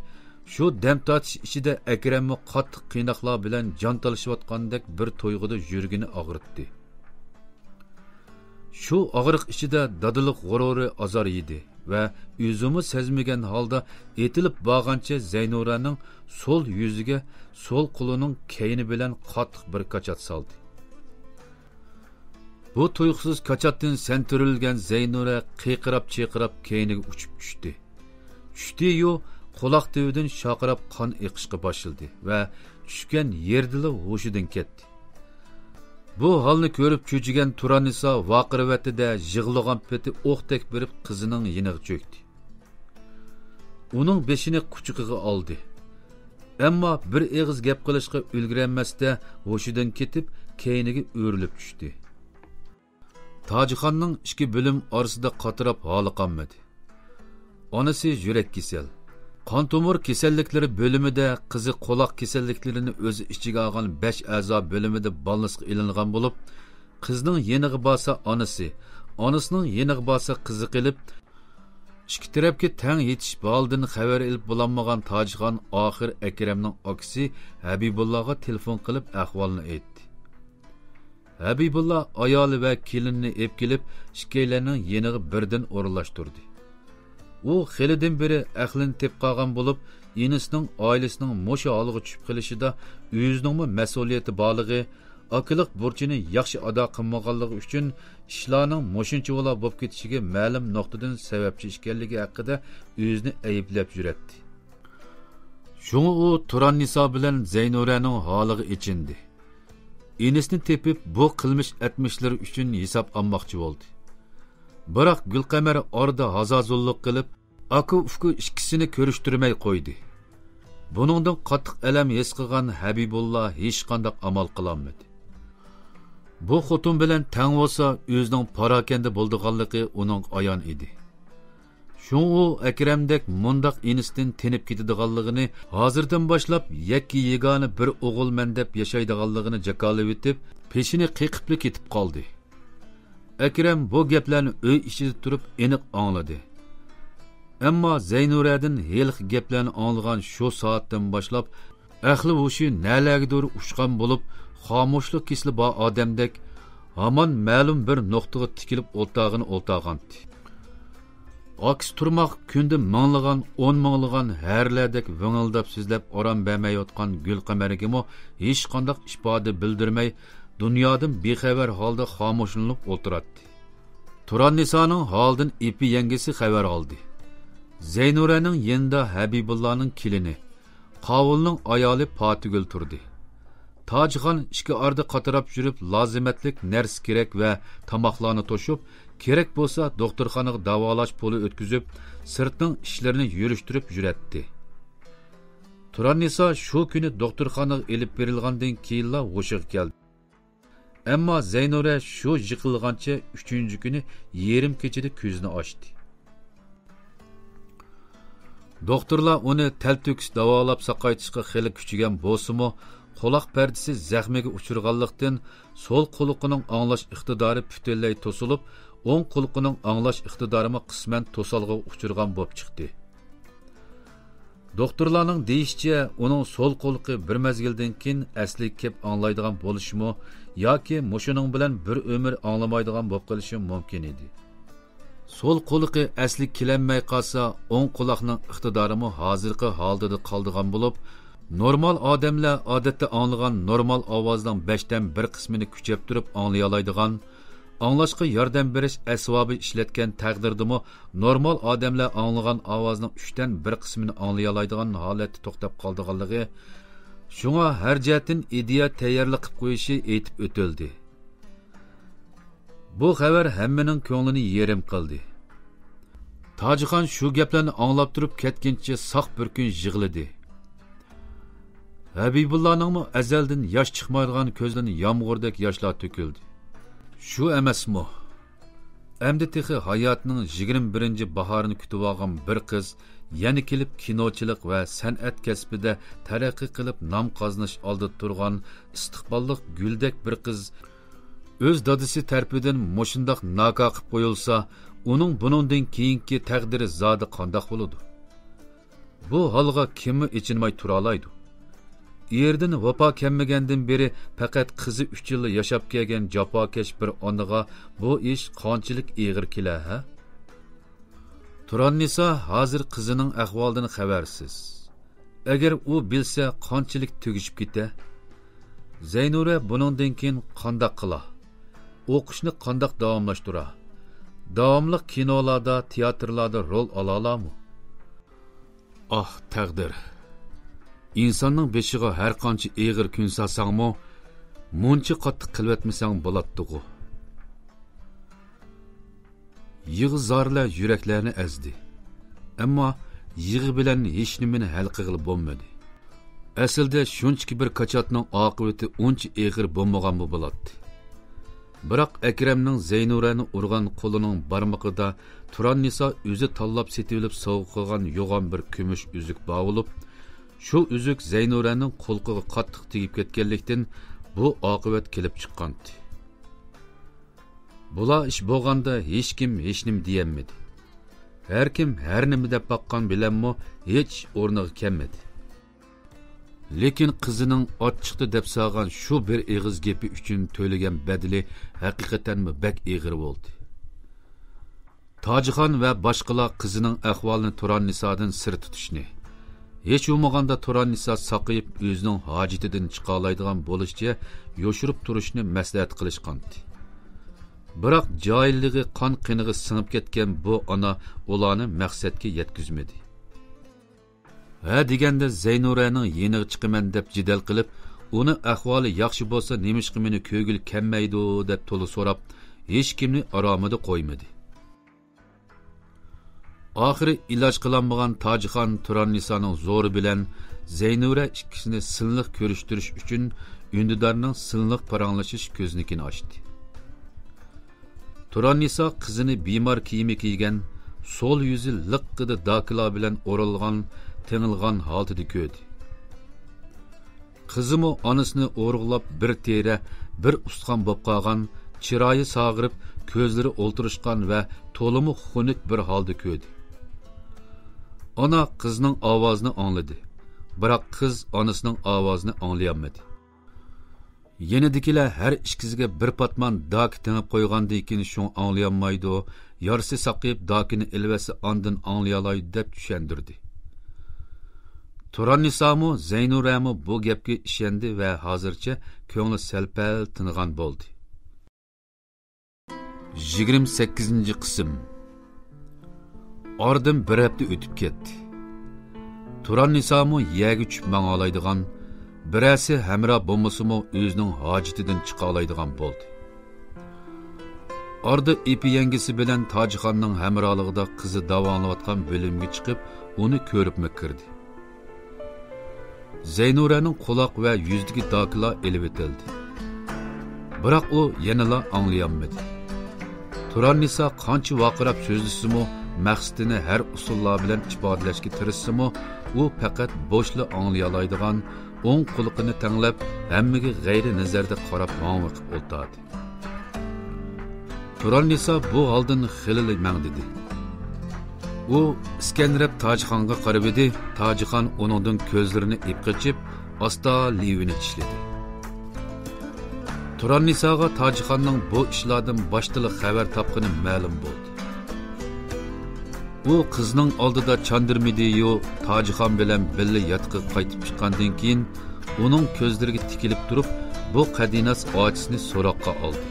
شۇ دەم تارتىش ئىچىدە ئەكرەممۇ قاتتىق قىيناقلار بىلەن جان تالىشىۋاتقاندەك بىر تۇيغۇدا يۈرىكىنى ئاغرىتتى. شۇ ئاغرىق ئىچىدە دادىلىق غۇرۇرى ئازار يېدى ۋە ئۆزىمۇ سەزمىگەن ھالدا ئېتىلىپ بارغانچە زەينۇرەنىڭ سول يۈزىگە، سول قولىنىڭ كەينى بىلەن قاتتىق بىر كاچات سالدى. بۇ تۇيۇقسىز كاچاتتىن سەنتۈرۈلگەن زەينۇرە قىيقىراپ-چىرقىراپ كەينىگە ئۇچۇپ چۈشتى. چۈشتى-يۇ، قۇلاق تۈۋىدىن شارقىراپ قان ئېقىشقا باشلىدى ۋە چۈشكەن يېرىدىلا ھوشىدىن كەتتى. بۇ ھالنى كۆرۈپ چۆچۈگەن تۇرانىسا ۋارقىرىۋەتتى-دە، يىغلىغان پېتى ئوقتەك بېرىپ قىزىنىڭ يېنىغا چۆكتى. ئۇنىڭ بېشىنى قۇچىقىغا ئالدى. ئەمما بىر ئېغىز گەپ قىلىشقا ئۈلگۈرەلمەستە، ھوشىدىن كېتىپ، كەينىگە ئۆرۈلۈپ چۈشتى. تاجىخاننىڭ ئىككى بۆلۈم ئارىسىدا قاتراپ ھالى قالمىدى. ئانىسى يۈرەك كېسەل، قان تومۇر كېسەللىكلىرى بۆلۈمىدە، قىزى قۇلاق كېسەللىكلىرىنى ئۆز ئىچىگە ئالغان بەش ئەزا بۆلۈمىدە بالنىسقا ئېلىنغان بولۇپ، قىزنىڭ يېنىغا بارسا ئانىسى، ئانىسىنىڭ يېنىغا بارسا قىزى قېلىپ، ئىككى تەرەپكە تەڭ يېتىشىپ ھالىدىن خەۋەر ئېلىپ بولالمىغان تاجىخان ئاخىر ئەكرەمنىڭ ئاكىسى ھەبىبۇللاغا تېلېفون قىلىپ ئەھۋالنى ئېيتتى. ھەبىبۇللا ئايالى ۋە كېلىنىنى ئېلىپ كېلىپ، ئىككىيلەننىڭ يېنىغا بىردىن ئورۇنلاشتۇردى. ئۇ خېلىدىن بېرى ئەقلىنى تېپىپ قالغان بولۇپ، ئىنىسىنىڭ ئائىلىسىنىڭ مۇشۇ ھالغا چۈشۈپ قېلىشىدا ئۆزىنىڭمۇ مەسئۇلىيىتى بارلىقى، ئاكىلىق بۇرچىنى ياخشى ئادا قىلمىغانلىقى ئۈچۈن ئىشلارنىڭ مۇشۇنچىۋالا بولۇپ كېتىشىگە مەلۇم نۇقتىدىن سەۋەبچى ئىكەنلىكى ھەققىدە ئۆزىنى ئەيىبلەپ يۈرەتتى. شۇڭا ئۇ تۇراننىسا بىلەن زەينۇرەنىڭ ھالىغا ئېچىندى. ئىنىسىنى تېپىپ، بۇ قىلمىش ئەتمىشلىرى ئۈچۈن ھېساب ئالماقچى بولدى. بىراق گۈلقەمەر ئارىدا ھازازۇللۇق قىلىپ، ئاكا-ئۇكا ئىككىسىنى كۆرۈشتۈرمەي قويدى. بۇنىڭدىن قاتتىق ئەلەم ھېس قىلغان ھەبىبۇللا ھېچقانداق ئامال قىلالمىدى. بۇ خوتۇن بىلەن تەڭ بولسا ئۆزىنىڭ پاراكەندە بولىدىغانلىقى ئۇنىڭغا ئايان ئىدى. شۇڭا ئۇ ئەكرەمدەك مۇنداق ئىنىسىدىن تېنىپ كېتىدىغانلىقىنى ھازىردىن باشلاپ يەككە-يېگانە بىر ئوغۇلمەن دەپ ياشايدىغانلىقىنى جاكارلىۋېتىپ، پېشىنى قېقىپلا كېتىپ قالدى. ئەكرەم بۇ گەپلەرنى ئۆي ئىچىدە تۇرۇپ ئېنىق ئاڭلىدى. ئەمما زەينۇرەدىن ھېلىقى گەپلەرنى ئاڭلىغان شۇ سائەتتىن باشلاپ ئەقلى ھوشى نەلەرگىدۇر ئۇچقان بولۇپ، خامۇشلۇق كېسىلى بار ئادەمدەك ھامان مەلۇم بىر نۇقتىغا تىكىلىپ ئولتارغىنى ئولتارغانتى. ئاكىسى تۇرماق كۈندە مىڭلىغان، ئون مىڭلىغان ھەرىلەردەك ۋىڭىلداپ سۆزلەپ ئارام بەرمەيۋاتقان گۈلقەمەرگىمۇ ھېچقانداق ئىپادە بىلدۈرمەي، دۇنيادىن بىخەۋەر ھالدا خامۇشلىنىپ ئولتۇراتتى. تۇراننىسانىڭ ھالىدىن ئېپى يەڭگىسى خەۋەر ئالدى. زەينۇرەنىڭ يېنىدا ھەبىبۇللانىڭ كېلىنى، قاۋۇلنىڭ ئايالى پاتىگۈل تۇردى. تاجخان ئىككى ئارىدا قاتراپ يۈرۈپ، لازىمەتلىك نەرسە كېرەك ۋە تاماقلارنى توشۇپ، كېرەك بولسا دوختۇرخانىغا داۋالاش پۇلى ئۆتكۈزۈپ، سىرتنىڭ ئىشلىرىنى يۈرۈشتۈرۈپ يۈرەتتى. تۇراننىسا شۇ كۈنى دوختۇرخانىغا ئېلىپ بېرىلغاندىن كېيىنلا ھوشىغا كەلدى. ئەمما زەينۇرە شۇ يىقىلغانچە ئۈچىنچى كۈنى يېرىم كېچىدە كۆزىنى ئاچتى. دوختۇرلار ئۇنى تەلتۆكۈس داۋالاپ ساقايتىشقا خېلى كۈچىگەن بولسىمۇ، قۇلاق پەردىسى زەخمىگە ئۇچرىغانلىقتىن، سول قۇلىقىنىڭ ئاڭلاش ئىقتىدارى پۈتۈنلەي توسۇلۇپ، ئوڭ قۇلىقىنىڭ ئاڭلاش ئىقتىدارىمۇ قىسمەن توسالغۇغا ئۇچرىغان بولۇپ چىقتى. دوختۇرلارنىڭ دېيىشىچە، ئۇنىڭ سول قۇلىقى بىر مەزگىلدىن كېيىن ئەسلىگە كېلىپ ئاڭلايدىغان بولۇشىمۇ ياكى مۇشۇنىڭ بىلەن بىر ئۆمۈر ئاڭلىمايدىغان بولۇپ قېلىشى مۇمكىن ئىدى. سول قۇلىقى ئەسلىگە كېلەلمەي قالسا، ئوڭ قۇلاقنىڭ ئىقتىدارىمۇ ھازىرقى ھالىتىدە قالىدىغان بولۇپ، نورمال ئادەملەر ئادەتتە ئاڭلىغان نورمال ئاۋازنىڭ بەشتىن بىر قىسمىنى كۈچەپ تۇرۇپ ئاڭلىيالايدىغان، ئاڭلاشقا ياردەم بېرىش ئەسۋابى ئىشلەتكەن تەقدىردىمۇ، نورمال ئادەملەر ئاڭلىغان ئاۋازنىڭ ئۈچتىن بىر قىسمىنى ئاڭلىيالايدىغان ھالەتتە توختاپ قالىدىغانلىقى، شۇڭا ھەر جەھەتتىن ئىدىيە تەييارلىق قىلىپ قويۇشى ئېيتىپ ئۆتۈلدى. بۇ خەۋەر ھەممىنىڭ كۆڭلىنى يېرىم قىلدى. تاجىخان شۇ گەپلەرنى ئاڭلاپ تۇرۇپ كەتكىنىچە ساق بىر كۈن يىغلىدى. ھەبىبۇللانىڭمۇ ئەزەلدىن ياش چىقمايدىغان كۆزلىرىدىن يامغۇردەك ياشلار تۆكۈلدى. شۇ ئەمەسمۇ؟ ئەمدى تېخى ھاياتىنىڭ يىگىرمە بىرىنچى باھارىنى كۈتۈۋالغان بىر قىز يەنە كېلىپ كىنوچىلىق ۋە سەنئەت كەسپىدە تەرەققىي قىلىپ نام قازىنىش ئالدىدا تۇرغان ئىستىقباللىق گۈلدەك بىر قىز ئۆز دادىسى تەرىپىدىن مۇشۇنداق ناكا قىلىپ قويۇلسا، ئۇنىڭ بۇنىڭدىن كېيىنكى تەقدىرى زادى قانداق بولىدۇ؟ بۇ ھالغا كىممۇ ئېچىنماي تۇرالايدۇ؟ ئېرىدىن ۋاپا كەلمىگەندىن بېرى پەقەت قىزى ئۈچۈنلا ياشاپ كەلگەن جاپاكەش بىر ئانىغا بۇ ئىش قانچىلىك ئېغىر كېلەر، ھە؟ تۇراننىسا ھازىر قىزىنىڭ ئەھۋالىدىن خەۋەرسىز. ئەگەر ئۇ بىلسە، قانچىلىك تۈگىشىپ كېتە؟ زەينۇرە بۇنىڭدىن كېيىن قانداق قىلا؟ ئوقۇشنى قانداق داۋاملاشتۇرا؟ داۋاملىق كىنولاردا، تىياتىرلاردا رول ئالالارمۇ؟ ئاھ، تەقدىر! ئىنساننىڭ بېشىغا ھەر قانچە ئېغىر كۈن سالساڭمۇ، مۇنچە قاتتىق قىلىۋەتمىسەڭ بولاتتىغۇ. يىغا-زارلار يۈرەكلەرنى ئەزدى. ئەمما يىغا بىلەن ھېچنېمىنى ھەل قىلغىلى بولمىدى. ئەسلىدە شۇنچىكى بىر كاچاتنىڭ ئاقىۋىتى ئۇنچە ئېغىر بولمىغانمۇ بولاتتى. بىراق ئەكرەمنىڭ زەينۇرەنى ئۇرغان قولىنىڭ بارمىقىدا تۇراننىسا ئۆزى تاللاپ سېتىۋېلىپ سوۋغا قىلغان يوغان بىر كۈمۈش ئۈزۈك بار بولۇپ، شۇ ئۈزۈك زەينۇرەنىڭ قۇلىقىغا قاتتىق تېگىپ كەتكەنلىكتىن، بۇ ئاقىۋەت كېلىپ چىققانتى. بۇلا ئىش بولغاندا ھېچكىم ھېچنېمە دېيەلمىدى. ھەركىم ھەر نېمە دەپ باققان بىلەنمۇ ھېچ ئورنىغا كەلمىدى. لېكىن قىزىنىڭ ئاچچىقتا دەپ سالغان شۇ بىر ئېغىز گېپى ئۈچۈن تۆلىگەن بەدىلى ھەقىقەتەنمۇ بەك ئېغىر بولدى. تاجىخان ۋە باشقىلار قىزىنىڭ ئەھۋالىنى تۇراننىسادىن سىر تۇتۇشنى، ھېچ بولمىغاندا تۇراننىسا ساقىيىپ ئۆزىنىڭ ھاجىتىدىن چىقالايدىغان بولۇشىچە يوشۇرۇپ تۇرۇشنى مەسلىھەت قىلىشقانتى. بىراق جاھىللىقى قان قېنىغا سىڭىپ كەتكەن بۇ ئانا ئۇلارنى مەقسەتكە يەتكۈزمىدى. ھە دېگەندە زەينۇرەنىڭ يېنىغا چىقىمەن دەپ جېدەل قىلىپ، ئۇنىڭ ئەھۋالى ياخشى بولسا نېمىشقا مېنى كۆرگىلى كەلمەيدۇ دەپ تولا سوراپ، ھېچكىمنى ئارامىدا قويمىدى. ئاخىرى ئىلاج قىلالمىغان تاجىخان تۇراننىسانىڭ زورى بىلەن زەينۇرە ئىككىسىنى سىنلىق كۆرۈشتۈرۈش ئۈچۈن ئۈندىدارنىڭ سىنلىق پاراڭلىشىش كۆزنىكىنى ئاچتى. تۇراننىسا قىزىنى بىمار كىيىمى كىيگەن، سول يۈزى لىققىدە داكىلار بىلەن ئورالغان، تېڭىلغان ھالىتىدە كۆردى. قىزىمۇ ئانىسىنى ئورۇقلاپ بىر تېرە، بىر ئۇستىخان بولۇپ قالغان، چىرايى ساغىرىپ، كۆزلىرى ئولتۇرۇشقان ۋە تولىمۇ خۇنۈك بىر ھالدا كۆردى. ئانا قىزنىڭ ئاۋازىنى ئاڭلىدى، بىراق قىز ئانىسىنىڭ ئاۋازىنى ئاڭلىيالمىدى. يېنىدىكىلەر ھەر ئىككىسىگە بىر پاتمان داكا تېڭىپ قويغاندىن كېيىن شۇڭا ئاڭلىيالمايدۇ يارىسى ساقىيىپ، داكىنى ئېلىۋەتسە، ئاندىن ئاڭلىيالايدۇ، دەپ چۈشەندۈردى. تۇراننىسامۇ، زەينۇرەمۇ بۇ گەپكە ئىشەندى ۋە ھازىرچە كۆڭلى سەل-پەل تىنغان بولدى. يىگىرمە سەككىزىنچى قىسىم. ئارىدىن بىر ھەپتە ئۆتۈپ كەتتى. تۇراننىسامۇ يەرگە چۈشۈپ ماڭالايدىغان، بىرەرسى ھەمراھ بولمىسىمۇ ئۆزىنىڭ ھاجىتىدىن چىقالايدىغان بولدى. ئارىدا ئېپى يەڭگىسى بىلەن تاجخاننىڭ ھەمراھلىقىدا قىزى داۋالىنىۋاتقان بۆلۈمگە چىقىپ، ئۇنى كۆرۈپمۇ كىردى. زەينۇرەنىڭ قۇلاق ۋە يۈزىدىكى داكىلار ئېلىۋېتىلدى. بىراق ئۇ يەنىلا ئاڭلىيالمىدى. تۇراننىسا قانچە ۋارقىراپ سۆزلىسىمۇ، مەقسىتىنى ھەر ئۇسۇللار بىلەن ئىپادىلەشكە تىرىشسىمۇ، ئۇ پەقەت بوشلا ئاڭلىيالايدىغان، ئوڭ قۇلىقىنى تەڭلەپ، ھەممىگە غەيرىي نەزەردە قاراپ ھاڭۋېقىپ ئولتۇردى. تۇراننىسا بۇ ھالدىن خېلىلا مەڭدىدى. ئۇ ئىسكەندىرەپ تاجخانغا قارىۋىدى، تاجخان ئۇنىڭدىن كۆزلىرىنى ئېلىپ قېچىپ، ئاستا لېۋىنى چىشلىدى. تۇراننىساغا تاجخاننىڭ بۇ ئىشلاردىن باشتىلا خەۋەر تاپقىنى مەلۇم بولدى. ئۇ قىزنىڭ ئالدىدا چاندىرمىدىيۇ تاجخان بىلەن بىللە ياتىقىغا قايتىپ چىققاندىن كېيىن، ئۇنىڭ كۆزلىرىگە تىكىلىپ تۇرۇپ، بۇ قەدىناس ئاچىسىنى سوراققا ئالدى.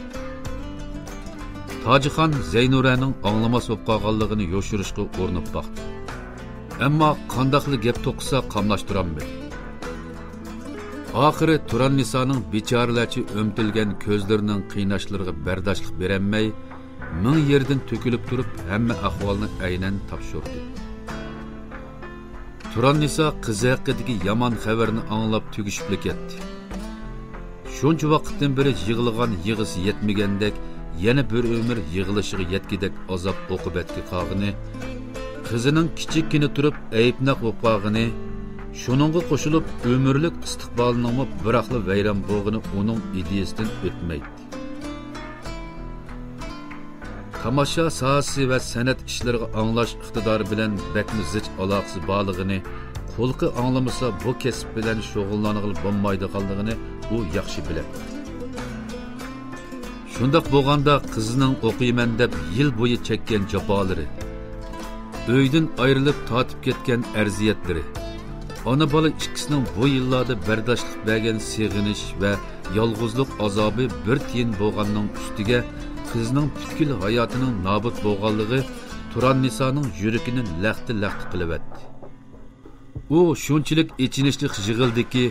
تاجخان زەينۇرەنىڭ ئاڭلىماس بولۇپ قالغانلىقىنى يوشۇرۇشقا ئۇرۇنۇپ باقتى. ئەمما قانداقلا گەپ توقۇسا قاملاشتۇرالمىدى. ئاخىرى تۇراننىسانىڭ بىچارىلەرچە ئۆمتۈلگەن كۆزلىرىنىڭ قىيناشلىرىغا بەرداشلىق بېرەلمەي، مىڭ يەردىن تۆكۈلۈپ تۇرۇپ، ھەممە ئەھۋالنى ئەينەن تاپشۇردى. تۇراننىسا قىزى ھەققىدىكى يامان خەۋەرنى ئاڭلاپ تۈگىشىپلا كەتتى. شۇنچە ۋاقىتتىن بېرى يىغلىغان يىغىسى يەتمىگەندەك، يەنە بىر ئۆمۈر يىغلىشىغا يەتكۈدەك ئازاب-ئوقۇبەتكە قالغىنى، قىزىنىڭ كىچىككىنە تۇرۇپ ئەيىبناق بولۇپ قالغىنى، شۇنىڭغا قوشۇلۇپ ئۆمۈرلۈك ئىستىقبالىنىڭمۇ بىراقلا ۋەيران بولغىنى ئۇنىڭ ئىدىيىسىدىن ئۆتمەيتتى. تاماشا ساھەسى ۋە سەنئەت ئىشلىرىغا ئاڭلاش ئىقتىدارى بىلەن بەكمۇ زىچ ئالاقىسى بارلىقىنى، قۇلىقى ئاڭلىمىسا بۇ كەسىپ بىلەن شۇغۇللانغىلى بولمايدىغانلىقىنى ئۇ ياخشى بىلەتتى. شۇنداق بولغاندا قىزىنىڭ ئوقۇيمەن دەپ يىل بويى چەككەن جاپالىرى، ئۆيدىن ئايرىلىپ تارتىپ كەتكەن ئەرزىيەتلىرى، ئانا-بالا ئىككىسىنىڭ بۇ يىللاردا بەرداشلىق بەرگەن سېغىنىش ۋە يالغۇزلۇق ئازابى بىر تىيىن بولغاننىڭ ئۈستىگە، قىزنىڭ پۈتكۈل ھاياتىنىڭ نابۇت بولغانلىقى تۇراننىسانىڭ يۈرىكىنى لەختە-لەختە قىلىۋەتتى. ئۇ شۇنچىلىك ئېچىنىشلىق يىغلىدىكى،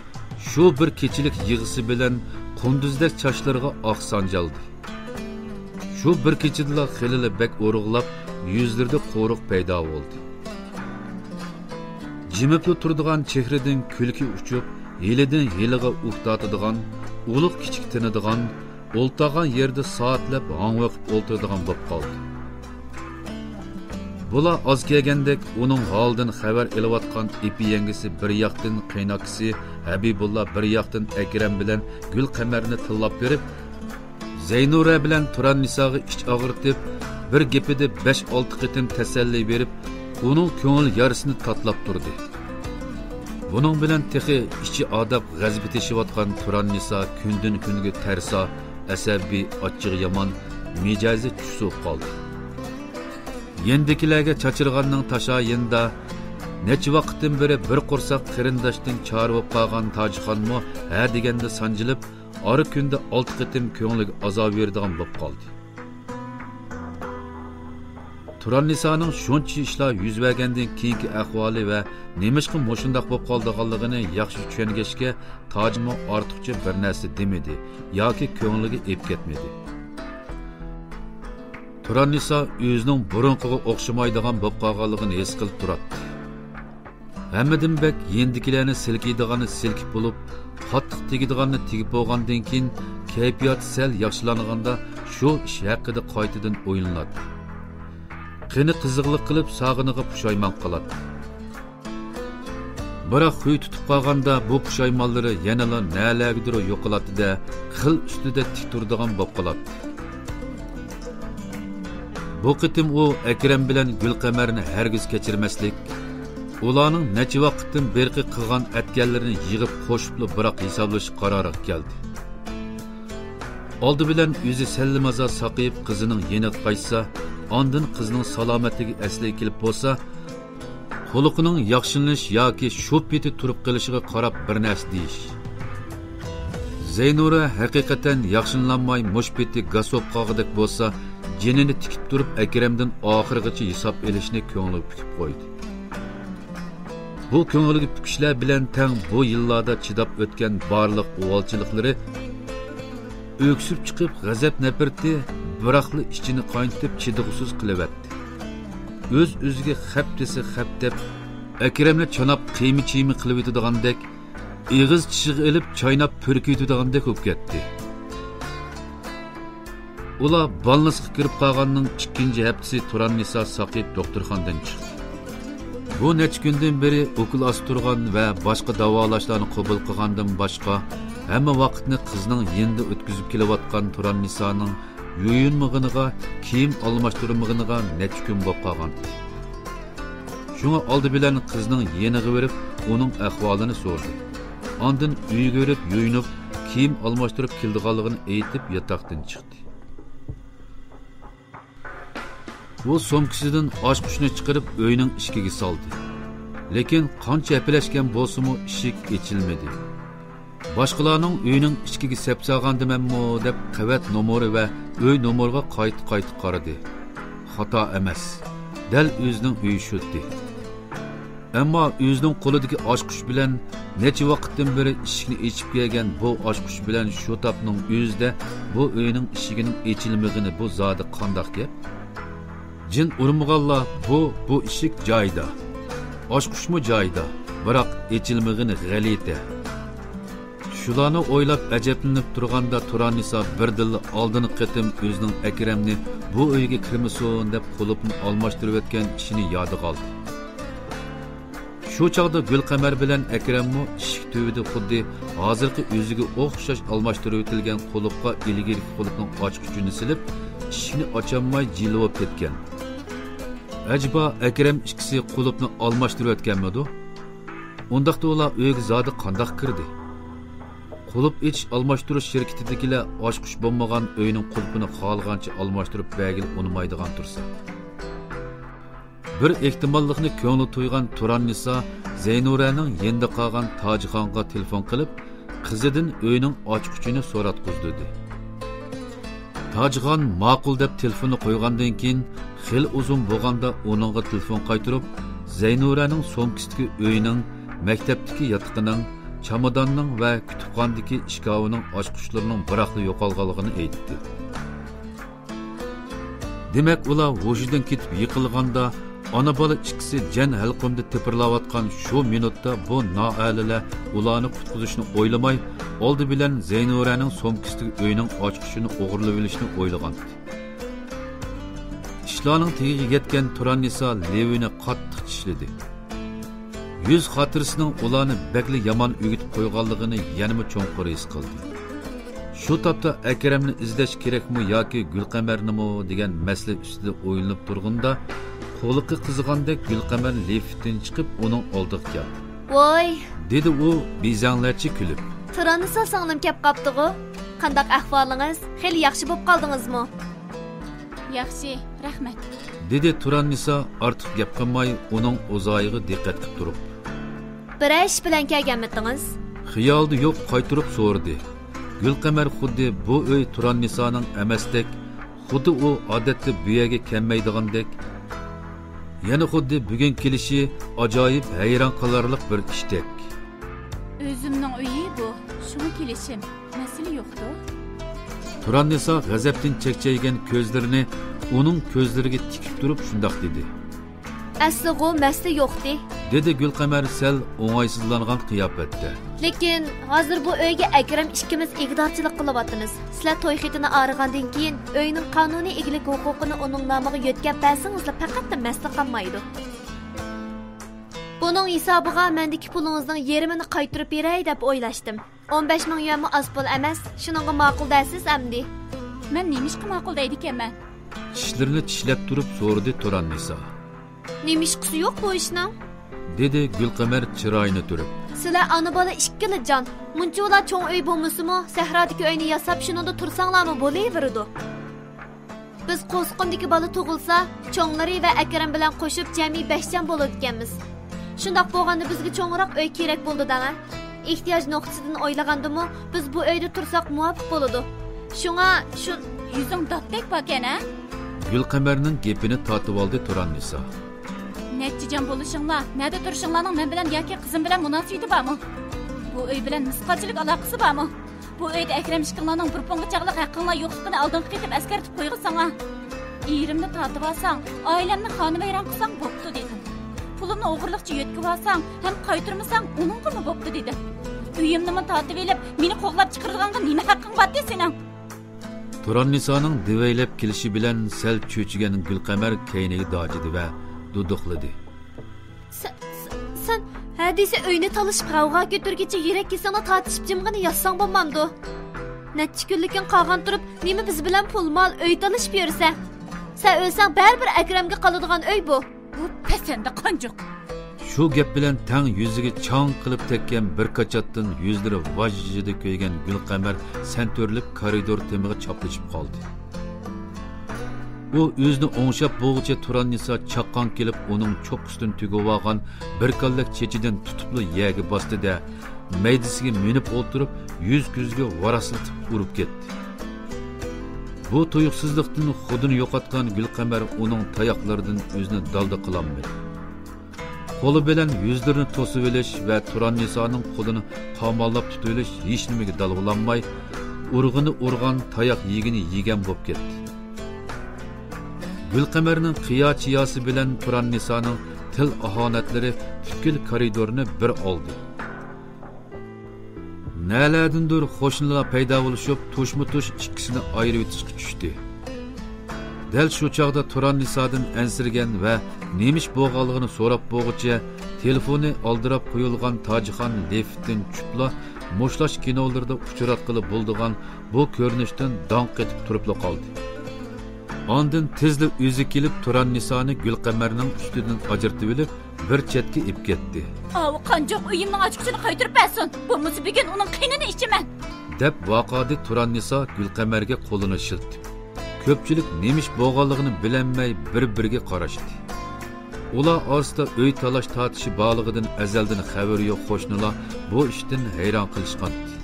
شۇ بىر كېچىلىك يىغىسى بىلەن قۇندۇزدەك چاچلىرىغا ئاق سانجالدى. شۇ بىر كېچىدىلا خېلىلا بەك ئورۇقلاپ، يۈزلىرىدە قورۇق پەيدا بولدى. جىمىپلا تۇرىدىغان چېھرىدىن كۈلكە ئۇچۇپ، ھىيلىدىن ھىيلىغا ئۇھ تارتىدىغان، ئۇلۇغ-كىچىك تىنىدىغان، ئولتۇرغان يېرىدە سائەتلەپ ھاڭۋېقىپ ئولتۇرىدىغان بولۇپ قالدى. بۇلار ئاز كەلگەندەك ئۇنىڭ ھالىدىن خەۋەر ئېلىۋاتقان ئېپى يەڭگىسى بىر ياقتىن قېيىنئاكىسى ھەبىبۇللا، بىر ياقتىن ئەكرەم بىلەن گۈلقەمەرنى تىللاپ بېرىپ، زەينۇرە بىلەن تۇراننىساغا ئىچ ئاغرىتىپ، بىر گېپىدە بەش-ئالتە قېتىم تەسەللى بېرىپ، ئۇنىڭ كۆڭۈل يارىسىنى تاتىلاپ تۇردى. بۇنىڭ بىلەن تېخى ئىچى ئاداپ غەزىپى تېشىۋاتقان تۇراننىسا كۈندىن-كۈنگە تەرسا، ئەسەبىي، ئاچچىقى يامان، مىجەزى چۈش سوۋۇپ قالدى. يېنىدىكىلەرگە چاچرىغاننىڭ تاشايىنىدا نەچچە ۋاقىتتىن بېرى بىر قورساق قېرىنداشتىن چارە بولۇپ قالغان تاجخانمۇ ھە دېگەندە سانجىلىپ، ئارا كۈندە ئالتە قېتىم كۆڭلىگە ئازار بېرىدىغان بولۇپ قالدى. تۇراننىسانىڭ شۇنچە ئىشلار يۈز بەرگەندىن كېيىنكى ئەھۋالى ۋە نېمىشقا مۇشۇنداق بولۇپ قالىدىغانلىقىنى ياخشى چۈشەنگەچكە، تاجمۇ ئارتۇقچە بىر نەرسە دېمىدى ياكى كۆڭلىگە ئېلىپ كەتمىدى. تۇراننىسا ئۆزىنىڭ بۇرۇنقىغا ئوخشىمايدىغان بولۇپ قالغانلىقىنى ھېس قىلىپ تۇراتتى. ھەممىدىن بەك يېنىدىكىلەرنى سىلكىيدىغاننى سىلكىپ بولۇپ، قاتتىق تېگىدىغاننى تېگىپ بولغاندىن كېيىن، كەيپىياتى سەل ياخشىلانغاندا شۇ ئىش ھەققىدە قايتىدىن ئويلىناتتى. قېنى قىزىقلىق قىلىپ ساغىنىغا پۇشايمان قىلاتتى. بىراق خۇي تۇتۇپ قالغاندا بۇ پۇشايمانلىرى يەنىلا نەلەرگىدۇر يوقىلاتتى-دە، خىل ئۈستىدە تىك تۇرىدىغان بولۇپ قالاتتى. بۇ قېتىم ئۇ ئەكرەم بىلەن گۈلقەمەرنى ھەرگىز كەچۈرمەسلىك، ئۇلارنىڭ نەچچە ۋاقىتتىن بېرىقى قىلغان ئەتكەنلىرىنى يىغىپ قوشۇپلا بىراق ھېسابلىشىش قارارىغا كەلدى. ئالدى بىلەن ئۆزى سەللىمازا ساقىيىپ قىزىنىڭ يېنىغا قايتسا، ئاندىن قىزنىڭ سالامەتلىكى ئەسلىگە كېلىپ بولسا، قۇلىقىنىڭ ياخشىلىنىش ياكى شۇ پېتى تۇرۇپ قېلىشىغا قاراپ بىر نەرسە دېيىش. زەينۇرە ھەقىقەتەن ياخشىلىنالماي مۇشۇ پېتى گاس بولۇپ قالغۇدەك بولسا، جېنىنى تىكىپ تۇرۇپ ئەكرەمدىن ئاخىرغىچە ھېساب ئېلىشنى كۆڭلىگە پۈكۈپ قويدى. بۇ كۆڭۈلگە پۈكۈشلەر بىلەن تەڭ بۇ يىللاردا چىداپ ئۆتكەن بارلىق ئۇۋالچىلىقلىرى ئۆكسۈپ چىقىپ، غەزەپ نەپرىتى بىراقلا ئىچىنى قاينىتىپ، چىدىغۇسىز قىلىۋەتتى. ئۆز-ئۆزىگە خەپ دېسە خەپ دەپ، ئەكرەمنى چاناپ قىيما-چىيما قىلىۋېتىدىغاندەك، ئېغىز چىشىغا ئېلىپ چايناپ پۈركۈۋېتىدىغاندەك بولۇپ كەتتى. ئۇلار بالنىسقا كىرىپ قالغاننىڭ ئىككىنچى ھەپتىسى تۇراننىسا ساقىيىپ دوختۇرخانىدىن چىقتى. بۇ نەچچە كۈندىن بېرى ئوكۇل ئاستۇرغان ۋە باشقا داۋالاشلارنى قوبۇل قىلغاندىن باشقا، ھەممە ۋاقىتنى قىزنىڭ يېنىدا ئۆتكۈزۈپ كېلىۋاتقان تۇراننىسانىڭ يۇيۇنمىغىنىغا، كىيىم ئالماشتۇرمىغىنىغا نەچچە كۈن بولۇپ قالغانىدى. شۇڭا ئالدى بىلەن قىزنىڭ يېنىغا بېرىپ، ئۇنىڭ ئەھۋالىنى سورىدى. ئاندىن ئۆيگە بېرىپ يۇيۇنۇپ، كىيىم ئالماشتۇرۇپ كېلىدىغانلىقىنى ئېيتىپ، ياتاقتىن چىقتى. ئۇ سومكىسىدىن ئاچقۇچنى چىقىرىپ، ئۆينىڭ ئىشىكىگە سالدى. لېكىن قانچە ھەپىلەشكەن بولسىمۇ، ئىشىك ئېچىلمىدى. باشقىلارنىڭ ئۆيىنىڭ ئىشىكىگە سەپ سالغاندىمەنمۇ دەپ، قەۋەت نومۇرى ۋە ئۆي نومۇرىغا قايتا-قايتا قارىدى. خاتا ئەمەس. دەل ئۆزىنىڭ ئۆيى شۇتى. ئەمما ئۆزىنىڭ قولىدىكى ئاچقۇچ بىلەن نەچچە ۋاقىتتىن بېرى ئىشىكنى ئېچىپ كەلگەن بۇ ئاچقۇچ بىلەن شۇ تاپنىڭ ئۆزىدە بۇ ئۆينىڭ ئىشىكىنىڭ ئېچىلمىغىنى، بۇ زادى قانداق گەپ؟ جىن ئۇرمىغانلا، بۇ، بۇ ئىشىك جايىدا. ئاچقۇچمۇ جايىدا، بىراق ئېچىلمىغىنى غەلىتە. شۇلارنى ئويلاپ ئەجەبلىنىپ تۇرغاندا، تۇراننىسا بىردىنلا ئالدىنقى قېتىم ئۆزىنىڭ ئەكرەمنى بۇ ئۆيگە كىرمىسۇن دەپ قۇلۇپنى ئالماشتۇرۇۋەتكەن ئىشىنى يادىغا ئالدى. شۇ چاغدا گۈلقەمەر بىلەن ئەكرەممۇ ئىشىك تۈۋىدە خۇددى ھازىرقى ئۆزىگە ئوخشاش ئالماشتۇرۇۋېتىلگەن قۇلۇپقا ئىلگىرىكى قۇلۇپنىڭ ئاچقۇچىنى سېلىپ، ئىشىكنى ئاچالماي جىلۋا بولۇپ كەتكەن. ئەجەبا، ئەكرەم ئىككىسى قۇلۇپنى ئالماشتۇرۇۋەتكەنمىدۇ؟ ئۇنداقتا ئۇلار ئۆيگە زادى قانداق كىردى؟ قۇلۇپ ئېچىش ئالماشتۇرۇش شىركىتىدىكىلەر ئاچقۇچ بولمىغان ئۆينىڭ قۇلۇپىنى خالىغانچە ئالماشتۇرۇپ بەرگىلى ئۇنىمايدىغان تۇرسا. بىر ئېھتىماللىقنى كۆڭلى تۇيغان تۇراننىسا زەينۇرەنىڭ يېنىدا قالغان تاجخانغا تېلېفون قىلىپ، قىزىدىن ئۆينىڭ ئاچقۇچىنى سوراتقۇزدۇردى. تاجخان ماقۇل دەپ تېلېفوننى قويغاندىن كېيىن، خېلى ئۇزۇن بولغاندا ئۇنىڭغا تېلېفون قايتۇرۇپ، زەينۇرەنىڭ سومكىسىدىكى ئۆينىڭ، مەكتەپتىكى ياتىقىنىڭ، چاماداننىڭ ۋە كۇتۇپخانىدىكى ئىشكاۋىنىڭ ئاچقۇچلىرىنىڭ بىراقلا يوقالغانلىقىنى ئېيتتى. دېمەك، ئۇلار ھوشىدىن كېتىپ يىقىلغاندا، ئانا-بالا ئىككىسى جەن ھەلقۇمدا تىپىرلاۋاتقان شۇ مىنۇتتا بۇ نائەلىلەر ئۇلارنى قۇتقۇزۇشنى ئويلىماي، ئالدى بىلەن زەينۇرەنىڭ سومكىسىدىكى ئۆينىڭ ئاچقۇچىنى ئوغرىلىۋېلىشنى ئويلىغانىدى. ئىشلارنىڭ تېگىگە يەتكەن تۇراننىسا لېۋىنى قاتتىق چىشلىدى. يۈز خاتىرىسىنىڭ ئۇلارنى بەكلا يامان ئۆگىتىپ قويغانلىقىنى يەنىمۇ چوڭقۇر ھېس قىلدى. شۇ تاپتا ئەكرەمنى ئىزدەش كېرەكمۇ ياكى گۈلقەمەرنىمۇ دېگەن مەسىلە ئۈستىدە ئويلىنىپ تۇرغىنىدا، قۇلىقى قىزىغاندەك گۈلقەمەر لىفتتىن چىقىپ ئۇنىڭ ئالدىغا كەلدى. ۋاي! دېدى ئۇ بىزەڭلەرچە كۈلۈپ. تۇراننىسا سىڭلىم كەپ قاپتىغۇ؟ قانداق ئەھۋالىڭىز؟ خېلى ياخشى بولۇپ قالدىڭىزمۇ؟ ياخشى، رەھمەت. دېدى تۇراننىسا ئارتۇق گەپ قىلماي ئۇنىڭ ئوزايىغا دىققەت قىلىپ تۇرۇپ. بىرەر ئىش بىلەن كەلگەنمىتىڭىز؟ خىيالىدا يوق قايتۇرۇپ سورىدى. گۈلقەمەر خۇددى بۇ ئۆي تۇراننىسانىڭ ئەمەستەك، خۇددى ئۇ ئادەتتە بۇ يەرگە كەلمەيدىغاندەك، يەنە خۇددى بۈگۈن كېلىشى ئاجايىپ ھەيران قالارلىق بىر ئىشتەك. ئۆزۈمنىڭ ئۆيى بۇ، شۇڭا كېلىشىم. مەسىلە يوقتۇ. تۇراننىسا غەزەپتىن چەكچەيگەن كۆزلىرىنى ئۇنىڭ كۆزلىرىگە تىكىپ تۇرۇپ شۇنداق دېدى. ئەسلىغۇ مەسىلە يوقتى. دېدى گۈلقەمەر سەل ئوڭايسىزلانغان قىياپەتتە. لېكىن ھازىر بۇ ئۆيگە ئەكرەم ئىككىمىز ئىگىدارچىلىق قىلىۋاتىمىز. سىلەر توي خېتىنى ئارىغاندىن كېيىن، ئۆينىڭ قانۇنىي ئىگىلىك ھوقۇقىنى ئۇنىڭ نامىغا يۆتكەپ بەرسىڭىزلا پەقەتلا مەسىلە قالمايدۇ. بۇنىڭ ھېسابىغا مەندىكى پۇلىڭىزنىڭ يېرىمىنى قايتۇرۇپ بېرەي دەپ ئويلاشتىم. ئون بەش مىڭ يۈەنمۇ ئاز پۇل ئەمەس، شۇنىڭغا ماقۇل دەرسىز ئەمدى؟ مەن نېمىشقا ماقۇل دەيدىكەنمەن؟ چىشلىرىنى چىشلەپ تۇرۇپ سورىدى تۇراننىسا. نېمىشقىسى يوق بۇ ئىشنىڭ؟ دېدى گۈلقەمەر چىرايىنى تۈرۈپ. سىلەر ئانا-بالا ئىككىلا جان. مۇنچىۋالا چوڭ ئۆي بولمىسىمۇ، سەھرادىكى ئۆينى ياساپ، شۇنىڭدا تۇرساڭلارمۇ بولۇۋېرىدۇ. بىز قورسىقىمدىكى بالا تۇغۇلسا، چوڭلىرى ۋە ئەكرەم بىلەن قوشۇپ جەمئىي بەش جان بولىدىكەنمىز. شۇنداق بولغاندا بىزگە چوڭراق ئۆي كېرەك بولىدۇ دەڭە. ئېھتىياج نۇقتىسىدىن ئويلىغاندىمۇ، بىز بۇ ئۆيدە تۇرساق مۇۋاپىق بولىدۇ. شۇڭا شۇ. يۈزۈڭ داتتەك پاكەن ھە؟ گۈلقەمەرنىڭ گېپىنى تارتىۋالدى تۇراننىسا. نەچچە جان بولۇشۇڭلار، نەدە تۇرۇشۇڭلارنىڭ مەن بىلەن ياكى قىزىم بىلەن مۇناسىۋىتى بارمۇ؟ بۇ ئۆي بىلەن مىسقالچىلىك ئالاقىسى بارمۇ؟ بۇ ئۆيدە ئەكرەم ئىككىڭلارنىڭ بىر پۇڭغا چاغلىق ھەققىڭلار يوقلۇقىنى ئالدىنقى قېتىم ئەسكەرتىپ قويغان ساڭا. ئېرىمنى تارتىۋالساڭ، ئائىلەمنى خانىۋەيران قىلساڭ بوپتۇ دېدىم. پۇلۇمنى ئوغرىلىقچە يۆتكىۋالساڭ ھەم قايتۇرمىساڭ ئۇنىڭغىمۇ بوپتۇ دېدىم. ئۆيۈمنىمۇ تارتىۋېلىپ، مېنى قوغلاپ چىقىرىدىغانغا نېمە ھەققىڭ بار دە سېنىڭ؟ تۇراننىسانىڭ دېۋەيلەپ كېلىشى بىلەن سەل چۆچۈگەن گۈلقەمەر كەينىگە داجىدى ۋە دۇدۇقلىدى. سە-، سە-، سەن ھە دېسە ئۆينى تالىشىپ غەۋغا كۆتۈرگۈچە يۈرەك كېسىڭنى تارتىشىپ جىمغىنە ياتساڭ بولمامدۇ؟ نەچچە كۈنلۈكۈڭ قالغان تۇرۇپ نېمە بىز بىلەن پۇل مال ئۆي تالىشىپ يۈرسە؟ سەن ئۆلسەڭ بەرىبىر ئەكرەمگە قالىدىغان ئۆي بۇ. بۇ پەسەندە قانجۇق. شۇ گەپ بىلەن تەڭ يۈزىگە چاڭ قىلىپ تەگكەن بىر كاچاتتىن يۈزلىرى ۋاژژىدە كۆيگەن گۈلقەمەر سەنتۈرۈلۈپ كارىدور تېمىغا چاپلىشىپ قالدى. ئۇ ئۆزىنى ئوڭشاپ بولغۇچە تۇراننىسا چاققان كېلىپ ئۇنىڭ چوققىسىدىن تۈگۈۋالغان بىر كاللەك چېچىدىن تۇتۇپلا يەرگە باستى-دە، مەيدىسىگە مىنىپ ئولتۇرۇپ يۈز كۆزىگە ۋاراسلىتىپ ئۇرۇپ كەتتى. بۇ تۇيۇقسىزلىقتىن خۇدىنى يوقاتقان گۈلقەمەر ئۇنىڭ تاياقلىرىدىن ئۆزىنى دالدا قىلالمىدى. قولى بىلەن يۈزلىرىنى توسۇۋېلىش ۋە تۇراننىسانىڭ قولىنى قاماللاپ تۇتۇۋېلىش ھېچنېمىگە دال بولالماي، ئۇرغىنى ئۇرغان، تاياق يېگىنى يېگەن بولۇپ كەتتى. گۈلقەمەرنىڭ قىيا-چىياسى بىلەن تۇراننىسانىڭ تىل ئاھانەتلىرى پۈتكۈل كارىدورنى بىر ئالدى. نەلەردىندۇر قوشنىلار پەيدا بولۇشۇپ، تۇشمۇ تۇش ئىككىسىنى ئايرىۋېتىشقا چۈشتى. دەل شۇ چاغدا تۇراننىسادىن ئەنسىرىگەن ۋە نېمە ئىش بولغانلىقىنى سوراپ بولغۇچە، تېلېفونى ئالدىراپ قويۇلغان تاجخان لىفتتىن چۈشۈپلا، مۇشتلاش كىنولىرىدا ئۇچراتقىلى بولىدىغان بۇ كۆرۈنۈشتىن داڭ قېتىپ تۇرۇپلا قالدى. ئاندىن تېزلا ئۆزى كېلىپ، تۇراننىسانى گۈلقەمەرنىڭ ئۈستىدىن ئاجرىتىۋېلىپ، بىر چەتكە ئېلىپ كەتتى. ئاۋۇ قانجۇق ئۆيۈمنىڭ ئاچقۇچىنى قايتۇرۇپ بەرسۇن، بولمىسا بۈگۈن ئۇنىڭ قېنىنى ئىچىمەن! دەپ ۋارقىرىدى تۇراننىسا گۈلقەمەرگە قولىنى شىلتىپ. كۆپچىلىك نېمە ئىش بولغانلىقىنى بىلەلمەي بىر-بىرىگە قاراشتى. ئۇلار ئارىسىدا ئۆي تالاش-تارتىشى بارلىقىدىن ئەزەلدىن خەۋىرى يوق قوشنىلار بۇ ئىشتىن ھەيران قېلىشقانىدى.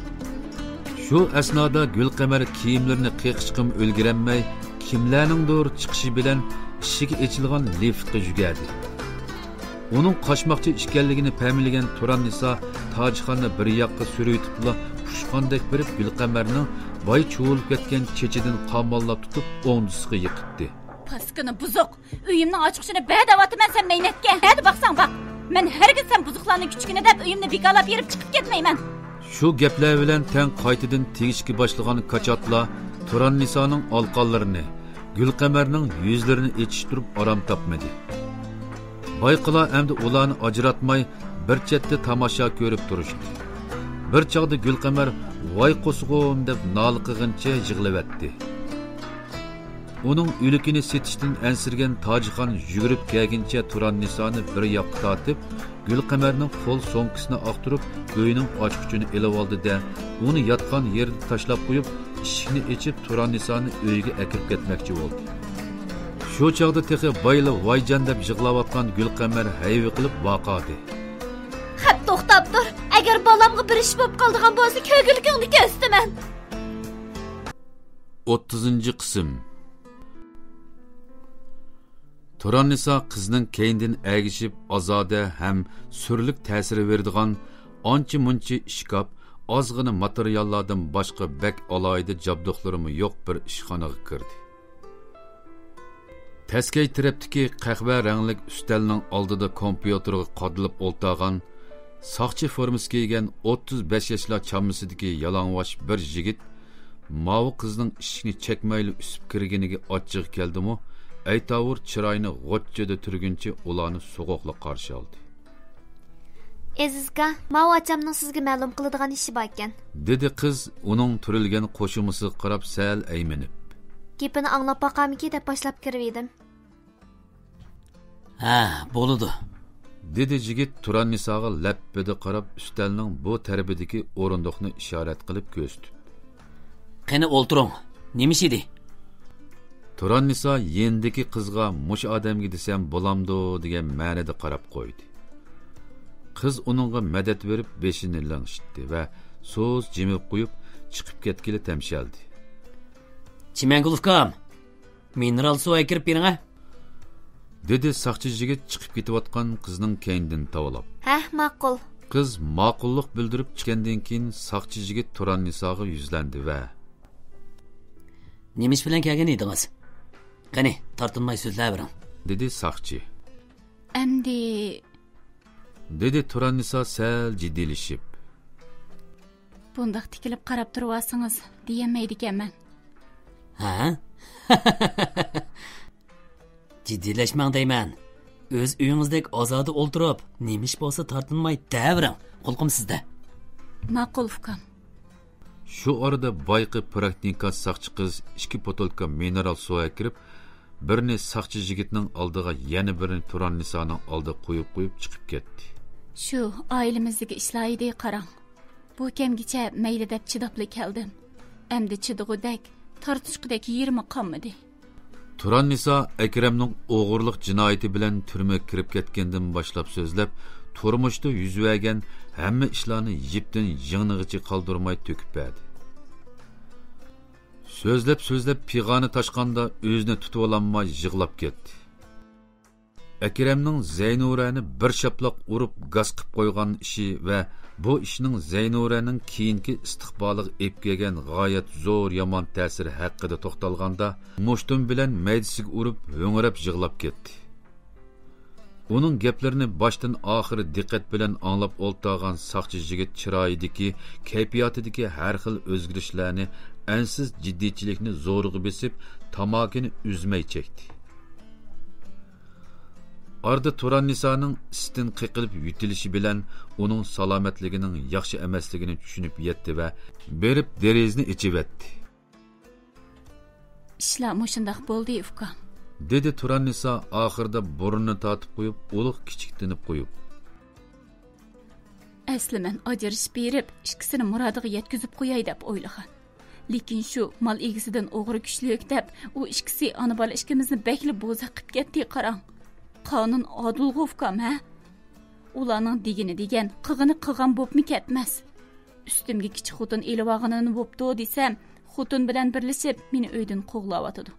شۇ ئەسنادا گۈلقەمەر كىيىملىرىنى قېقىشقىمۇ ئۈلگۈرەلمەي، كىملەرنىڭدۇر چىقىشى بىلەن ئىشىكى ئېچىلغان لىفتقا يۈگۈردى. ئۇنىڭ قاچماقچى ئىكەنلىكىنى پەملىگەن تۇراننىسا تاجخاننى بىر ياققا سۈرۈۋېتىپلا، پۇشقاندەك بېرىپ گۈلقەمەرنىڭ باي چۇۋۇلۇپ كەتكەن چېچىدىن قاماللاپ تۇتۇپ، ئوڭدىسىغا يىقىتتى. پاسكىنا بۇزۇق! ئۆيۈمنىڭ ئاچقۇچىنى بەر دەۋاتىمەن سەن مەينەتكە! نەدە باقساڭ باق! مەن ھەرگىز سەن بۇزۇقلارنىڭ كۈچۈكىنى دەپ ئۆيۈمنى بىكارلاپ بېرىپ چىقىپ كەتمەيمەن! شۇ گەپلەر بىلەن تەڭ قايتىدىن تېگىشكە باشلىغان كاچاتلار تۇراننىسانىڭ ئالىقانلىرىنى، گۈلقەمەرنىڭ يۈزلىرىنى ئېچىشتۇرۇپ ئارام تاپمىدى. بايقىلار ئەمدى ئۇلارنى ئاجراتماي، بىر چەتتە تاماشا كۆرۈپ تۇرۇشتى. بىر چاغدا گۈلقەمەر «ۋاي قورسىقىم» دەپ نالە قىلغىنىچە يىغلىۋەتتى. ئۇنىڭ ئۆلۈكىنى سېتىشتىن ئەنسىرىگەن تاجخان يۈگۈرۈپ كەلگىنىچە تۇراننىسانى بىر ياققا تارتىپ، گۈلقەمەرنىڭ قول سومكىسىنى ئاختۇرۇپ، ئۆينىڭ ئاچقۇچىنى ئېلىۋالدى-دە، ئۇنى ياتقان يېرىدە تاشلاپ قويۇپ، ئىشىكنى ئېچىپ، تۇراننىسانى ئۆيىگە ئەكىرىپ كەتمەكچى بولدى. شۇ چاغدا تېخى بايىلا «ۋايجان» دەپ يىغلاۋاتقان گۈلقەمەر ھەيۋە قىلىپ ۋارقىرىدى. خەپ توختاپ تۇر! ئەگەر بالامغا بىر ئىش بولۇپ قالىدىغان بولسا، كۆرگۈلۈكۈڭنى كۆرسىتىمەن! ئوتتۇزىنچى قىسىم. تۇراننىسا قىزنىڭ كەينىدىن ئەگىشىپ، ئازادە ھەم سۈرلۈك تەسىر بېرىدىغان ئانچە-مۇنچە ئىشكاپ، ئازغىنە ماتېرىياللاردىن باشقا بەك ئالاھىدە جابدۇقلىرىمۇ يوق بىر ئىشخانىغا كىردى. پەسكەي تەرەپتىكى قەھۋە رەڭلىك ئۈستەلنىڭ ئالدىدا كومپيۇتېرغا قادىلىپ ئولتۇرغان، ساقچى فورمىسى كىيگەن ئوتتۇز بەش ياشلار چامىسىدىكى يالاڭۋاش بىر يىگىت ماۋۇ قىزنىڭ ئىشىكنى چەكمەيلا ئۈسۈپ كىرگىنىگە ئاچچىقى كەلدىمۇ، ئەيتاۋۇر چىرايىنى غوچچىدە تۈرگىنىچە ئۇلارنى سوغۇقلا قارشى ئالدى. ئەزىزكا، ماۋۇ ئاچامنىڭ سىزگە مەلۇم قىلىدىغان ئىشى باركەن. دېدى قىز ئۇنىڭ تۈرۈلگەن قوشۇمىسىغا قاراپ سەل ئەيمىنىپ. گېپىنى ئاڭلاپ باقارمىكى دەپ باشلاپ كىرىۋىدىم. ھە، بولىدۇ. دېدى يىگىت تۇراننىساغا لەپپىدە قاراپ ئۈستەلنىڭ بۇ تەرىپىدىكى ئورۇندۇقنى ئىشارەت قىلىپ كۆرسىتىپ. قېنى ئولتۇرۇڭ. نېمە ئىش ئىدى؟ تۇراننىسا يېنىدىكى قىزغا مۇشۇ ئادەمگە دېسەم بولامدۇ دېگەن مەنىدە قاراپ قويدى. قىز ئۇنىڭغا مەدەت بېرىپ بېشىنى لىڭشىتتى ۋە سۇس جىمىپ قويۇپ چىقىپ كەتكىلى تەمشەلدى. چىمەنگۈل ئۇكام، مىنېرال سۇ ئەكىرىپ بېرىڭە، دېدى ساقچى يىگىت چىقىپ كېتىۋاتقان قىزنىڭ كەينىدىن تاۋلاپ. ھە، ماقۇل. قىز ماقۇللۇق بىلدۈرۈپ چىققاندىن كېيىن ساقچى يىگىت تۇراننىساغا يۈزلەندى ۋە نېمە ئىش بىلەن كەلگەن ئىدىڭىز؟ قېنى، تارتىنماي سۆزلەۋېرىڭ، دېدى ساقچى. ئەمدى، دېدى تۇراننىسا سەل جىددىيلىشىپ. بۇنداق تىكىلىپ قاراپ تۇرۇۋالسىڭىز دېيەلمەيدىكەنمەن. ھە؟ جىددىيلەشمەڭ دەيمەن. ئۆز ئۆيىڭىزدەك ئازادە ئولتۇرۇپ، نېمە ئىش بولسا تارتىنماي دەۋېرىڭ. قۇلىقىم سىزدە. ماقۇل، ئۇكام. شۇ ئارىدا بايىقى پراكتىكا ساقچى قىز ئىككى بوتۇلكا مىنېرال سۇ ئەكىرىپ، بىرنى ساقچى يىگىتنىڭ ئالدىغا، يەنە بىرنى تۇراننىسانىڭ ئالدىغا قويۇپ، قويۇپ چىقىپ كەتتى. شۇ ئائىلىمىزدىكى ئىشلار ئىدى، قاراڭ. بۇ كەمگىچە مەيلى دەپ چىداپلا كەلدىم. ئەمدى چىدىغۇدەك، تارتىشقۇدەك يېرىمۇ قالمىدى. تۇراننىسا ئەكرەمنىڭ ئوغرىلىق جىنايىتى بىلەن تۈرمىگە كىرىپ كەتكەندىن باشلاپ سۆزلەپ، تۇرمۇشتا يۈز بەرگەن ھەممە ئىشلارنى يىپتىن يىڭنىغىچە قالدۇرماي تۆكۈپ بەردى. سۆزلەپ، سۆزلەپ پىغانى تاشقاندا ئۆزىنى تۇتۇۋالالماي يىغلاپ كەتتى. ئەكرەمنىڭ زەينۇرەنى بىر شاپىلاق ئۇرۇپ گاس قىپ قويغان ئىشى ۋە بۇ ئىشنىڭ زەينۇرەنىڭ كېيىنكى ئىستىقبالىغا ئېلىپ كەلگەن غايەت زور يامان تەسىرى ھەققىدە توختالغاندا، مۇشتۇم بىلەن مەيدىسىگە ئۇرۇپ ھۆڭرەپ يىغلاپ كەتتى. ئۇنىڭ گەپلىرىنى باشتىن ئاخىر دىققەت بىلەن ئاڭلاپ ئولتۇرغان ساقچى يىگىت چىرايىدىكى، كەيپىياتىدىكى ھەر خىل ئۆزگىرىشلەرنى، ئەنسىز جىددىيچىلىكنى زورىغا بېسىپ، تاماكىنى ئۈزمەي چەكتى. ئارىدا تۇراننىسانىڭ ئىستىن قېقىلىپ يۆتىلىشى بىلەن ئۇنىڭ سالامەتلىكىنىڭ ياخشى ئەمەسلىكىنى چۈشىنىپ يەتتى ۋە بېرىپ دېرىزىنى ئېچىۋەتتى. ئىشلار مۇشۇنداق بولدى، ئۇكام، دېدى تۇراننىسا ئاخىرىدا بۇرنىنى تارتىپ قويۇپ، ئۇلۇغ كىچىك تىنىپ قويۇپ. ئەسلى مەن ئاجرىشىپ بېرىپ، ئىككىسىنى مۇرادىغا يەتكۈزۈپ قوياي دەپ ئويلىغان. لېكىن شۇ مال ئىگىسىدىن ئوغرى كۈچلۈك دەپ، ئۇ ئىككىسى ئانا بالا ئىككىمىزنى بەكلا بوزەك قىپ كەتتى، قاراڭ. قانۇن ئادىلغۇ، ئۇكام، ھە؟ ئۇلارنىڭ دېگىنى دېگەن، قىلغىنى قىلغان بوپمۇ كەتمەس؟ ئۈستۈمگە كىچىك خوتۇن ئېلىۋالغىنىنى بوپتۇ دېسەم، خوتۇن بىلەن بىرلىشىپ مېنى ئۆيدىن قوغلاۋاتىدۇ.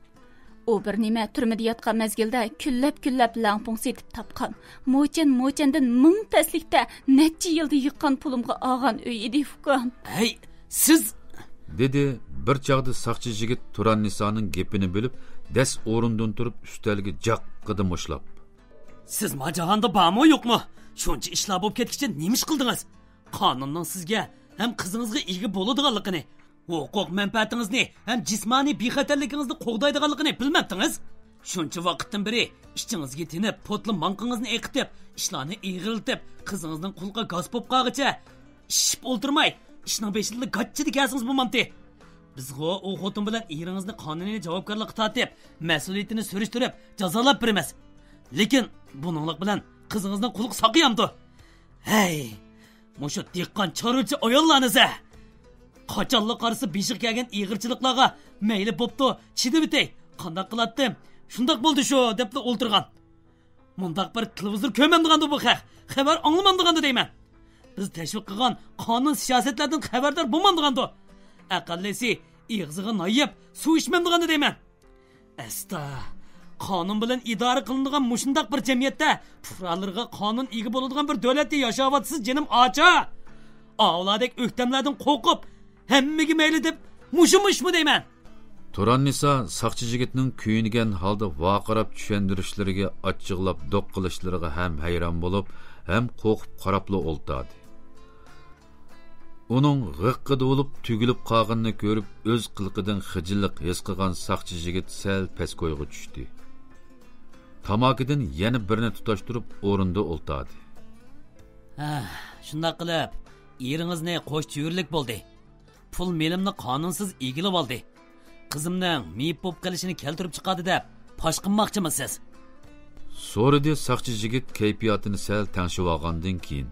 ئۇ بىر نېمە تۈرمىدە ياتقان مەزگىلدە كۈنلەپ-كۈنلەپ لەڭپۇڭ سېتىپ تاپقان، موچەن-موچەندىن مىڭ پەسلىكتە نەچچە يىلدا يىغقان پۇلۇمغا ئالغان ئۆي ئىدى، ئۇكام. ھەي، سىز! دېدى بىر چاغدا ساقچى يىگىت تۇراننىسانىڭ گېپىنى بۆلۈپ، دەس ئورنىدىن تۇرۇپ ئۈستەلگە جاققىدە مۇشلاپ. سىز ما جاھاندا بارمۇ يوقمۇ؟ شۇنچە ئىشلار بولۇپ كەتكىچە نېمە ئىش قىلدىڭىز؟ قانۇننىڭ سىزگە ھەم قىزىڭىزغا ئىگە بولىدىغانلىقىنى، ھوقۇق مەنپەئەتىڭىزنى ھەم جىسمانىي بىخەتەرلىكىڭىزنى قوغدايدىغانلىقىنى بىلمەپتىڭىز؟ شۇنچە ۋاقىتتىن بېرى ئىچىڭىزگە تىنىپ، پوتلا ماڭقىڭىزنى ئېقىتىپ، ئىشلارنى ئېغىرلىتىپ، قىزىڭىزنىڭ قۇلىقىغا گاس بولۇپ قالغىچە ئىششىپ ئولتۇرماي، ئىشنىڭ بېشىدىلا گاچچىدە كەلسىڭىز بولمامتى؟ بىزغۇ ئۇ خوتۇن بىلەن ئېرىڭىزنى قانۇنىي جاۋابكارلىققا تارتىپ، مەسئۇلىيىتىنى سۈرۈشتۈرۈپ، جازالاپ بېرىمىز. لېكىن بۇنىڭلىق بىلەن قىزىڭىزنىڭ قۇلىقى ساقىيامدۇ؟ ھەي، مۇشۇ دېھقان چارۋىچى ئاياللارنى سە! قاچانلا قارىسا بېشىغا كەلگەن ئېغىرچىلىقلارغا مەيلى بوپتۇ، چىدىۋېتەي، قانداق قىلاتتىم، شۇنداق بولدى شۇ، دەپلا ئولتۇرغان. مۇنداق بىر تېلېۋىزور كۆرمەمدىغاندۇ بۇ خەق؟ خەۋەر ئاڭلىمامدىغاندۇ دەيمەن. بىز تەشۋىق قىلغان قانۇن سىياسەتلەردىن خەۋەردار بولمامدىغاندۇ؟ ئەقەللىسى ئېغىزىغا نان يەپ، سۇ ئىچمەمدىغاندۇ دەيمەن. ئەستا، قانۇن بىلەن ئىدارە قىلىنىدىغان مۇشۇنداق بىر جەمئىيەتتە پۇقرالىرىغا قانۇن ئىگە بولىدىغان بىر دۆلەتتە ياشاۋاتىسىز، جېنىم ئاچا! ئاۋۇلاردەك ئۆكتەملەردىن قورقۇپ، ھەممىگە مەيلى دەپ، مۇشۇمۇ ئىشمۇ دەيمەن! تۇراننىسا ساقچى يىگىتنىڭ كۆيۈنگەن ھالدا ۋارقىراپ چۈشەندۈرۈشلىرىگە، ئاچچىقلاپ دوق قىلىشلىرىغا ھەم ھەيران بولۇپ، ھەم قورقۇپ قاراپلا ئولتۇردى. ئۇنىڭ غىققىدە بولۇپ تۈگۈلۈپ قالغىنىنى كۆرۈپ، ئۆز قىلىقىدىن خىجىللىق ھېس قىلغان ساقچى يىگىت سەل پەسكويغا چۈشتى. تاماكىدىن يەنە بىرنى تۇتاشتۇرۇپ، ئورنىدا ئولتۇردى. ھە، شۇنداق قىلىپ، ئېرىڭىزنى قوش چۆرىلىك بولدى. پۇل مېلىمنى قانۇنسىز ئىگىلىۋالدى. قىزىمنىڭ مېيىپ بولۇپ قېلىشىنى كەلتۈرۈپ چىقاردى دەپ پاش قىلماقچىمۇ سىز؟ سورىدى ساقچى يىگىت كەيپىياتىنى سەل تەڭشىۋالغاندىن كېيىن.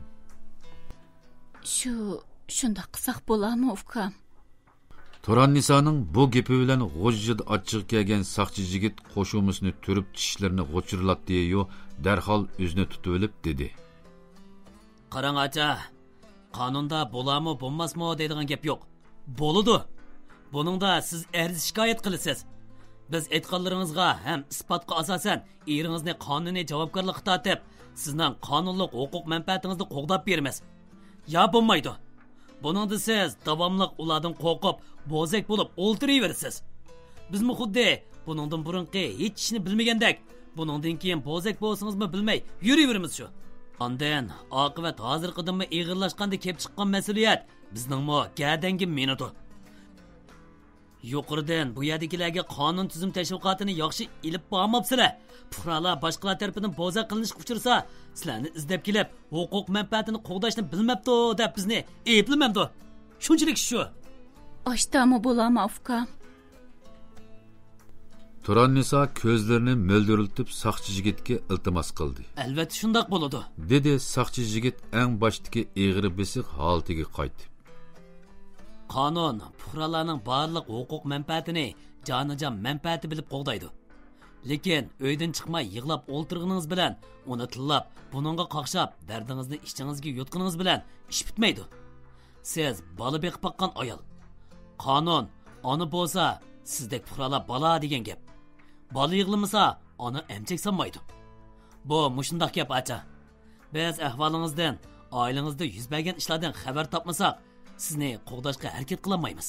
شۇ، شۇنداق قىلساق بولارمۇ، ئۇكام؟ تۇراننىسانىڭ بۇ گېپى بىلەن غۇژژىدە ئاچچىقى كەلگەن ساقچى يىگىت قوشۇمىسىنى تۈرۈپ، چىشلىرىنى غۇچۇرلاتتى-يۇ، دەرھال ئۆزىنى تۇتۇۋېلىپ دېدى. قاراڭ، ئاچا، قانۇندا بولارمۇ، بولماسمۇ دەيدىغان گەپ يوق. بولىدۇ. بۇنىڭدا سىز ئەرز شىكايەت قىلىسىز. بىز ئېيتقانلىرىڭىزغا ھەم ئىسپاتقا ئاساسەن، ئېرىڭىزنى قانۇنىي جاۋابكارلىققا تارتىپ، سىزنىڭ قانۇنلۇق ھوقۇق مەنپەئەتىڭىزنى قوغداپ بېرىمىز. يا بولمايدۇ. بۇنىڭدا سىز داۋاملىق ئۇلاردىن قورقۇپ، بوزەك بولۇپ ئولتۇرۇۋېرىسىز. بىزمۇ خۇددى بۇنىڭدىن بۇرۇنقى ھېچ ئىشنى بىلمىگەندەك، بۇنىڭدىن كېيىن بوزەك بولسىڭىزمۇ بىلمەي يۈرۈۋېرىمىز شۇ. ئاندىن ئاقىۋەت ھازىرقىدىنمۇ ئېغىرلاشقاندا كېلىپ چىققان مەسئۇلىيەت بىزنىڭمۇ گەدەنگە مىنىدۇ. يۇقىرىدىن بۇ يەردىكىلەرگە قانۇن تۈزۈم تەشۋىقاتىنى ياخشى ئېلىپ بارماپسىلەر. پۇقرالار باشقىلار تەرىپىدىن بوزەك قىلىنىشقا ئۇچرىسا، سىلەرنى ئىزدەپ كېلىپ، ھوقۇق مەنپەئەتىنى قوغداشنى بىلمەپتۇ دەپ بىزنى ئەيىبلىمەمدۇ؟ شۇنچىلىك ئىش شۇ. ئاشتامۇ بولامۇ، ئۇكام؟ تۇراننىسا كۆزلىرىنى مۆلدۈرلىتىپ ساقچى يىگىتكە ئىلتىماس قىلدى. ئەلۋەتتە شۇنداق بولىدۇ، دېدى ساقچى يىگىت ئەڭ باشتىكى ئېغىر بېسىق ھالىتىگە قايتىپ. قانۇن پۇقرالارنىڭ بارلىق ھوقۇق مەنپەئەتىنى جانىجان مەنپەئەتى بىلىپ قوغدايدۇ. لېكىن ئۆيدىن چىقماي يىغلاپ ئولتۇرغىنىڭىز بىلەن، ئۇنى تىللاپ، بۇنىڭغا قاقشاپ، دەردىڭىزنى ئىچىڭىزگە يۇتقىنىڭىز بىلەن ئىش پۈتمەيدۇ. سىز بالا بېقىپ باققان ئايال. قانۇن، ئانا بولسا، سىزدەك پۇقرالار بالا دېگەن گەپ. بالا يىغلىمىسا، ئانا ئەمچەك سالمايدۇ. بۇ مۇشۇنداق گەپ، ئاچا. بىز ئەھۋالىڭىزدىن، ئائىلىڭىزدە يۈز بەرگەن ئىشلاردىن خەۋەر تاپمىساق، سىزنى قوغداشقا ھەرىكەت قىلالمايمىز.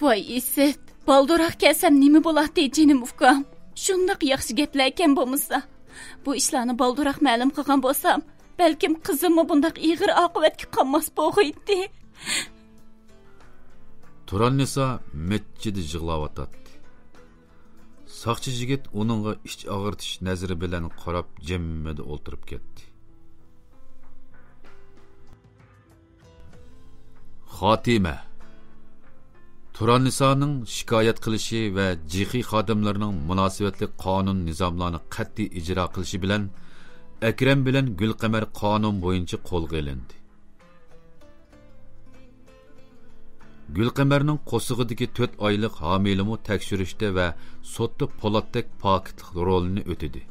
ۋاي ئىسىت، بالدۇرراق كەلسەم نېمە بولاتتى جېنىم ئۇكام؟ شۇنداق ياخشى گەپلەركەن بولمىسا. بۇ ئىشلارنى بالدۇرراق مەلۇم قىلغان بولسام، بەلكىم قىزىممۇ بۇنداق ئېغىر ئاقىۋەتكە قالماس بولغىيتتى. تۇراننىسا مىچچىدە يىغلاۋاتاتتى. ساقچى يىگىت ئۇنىڭغا ئىچ ئاغرىتىش نەزىرى بىلەن قاراپ، جىممىدە ئولتۇرۇپ كەتتى. خاتىمە. تۇراننىسانىڭ شىكايەت قىلىشى ۋە جېخى خادىملىرىنىڭ مۇناسىۋەتلىك قانۇن نىزاملارنى قەتئىي ئىجرا قىلىشى بىلەن، ئەكرەم بىلەن گۈلقەمەر قانۇن بويىچە قولغا ئېلىندى. گۈلقەمەرنىڭ قورسىقىدىكى تۆت ئايلىق ھامىلىمۇ تەكشۈرۈشتە ۋە سوتتا پولاتتەك پاكىتلىق رولىنى ئۆتىدى.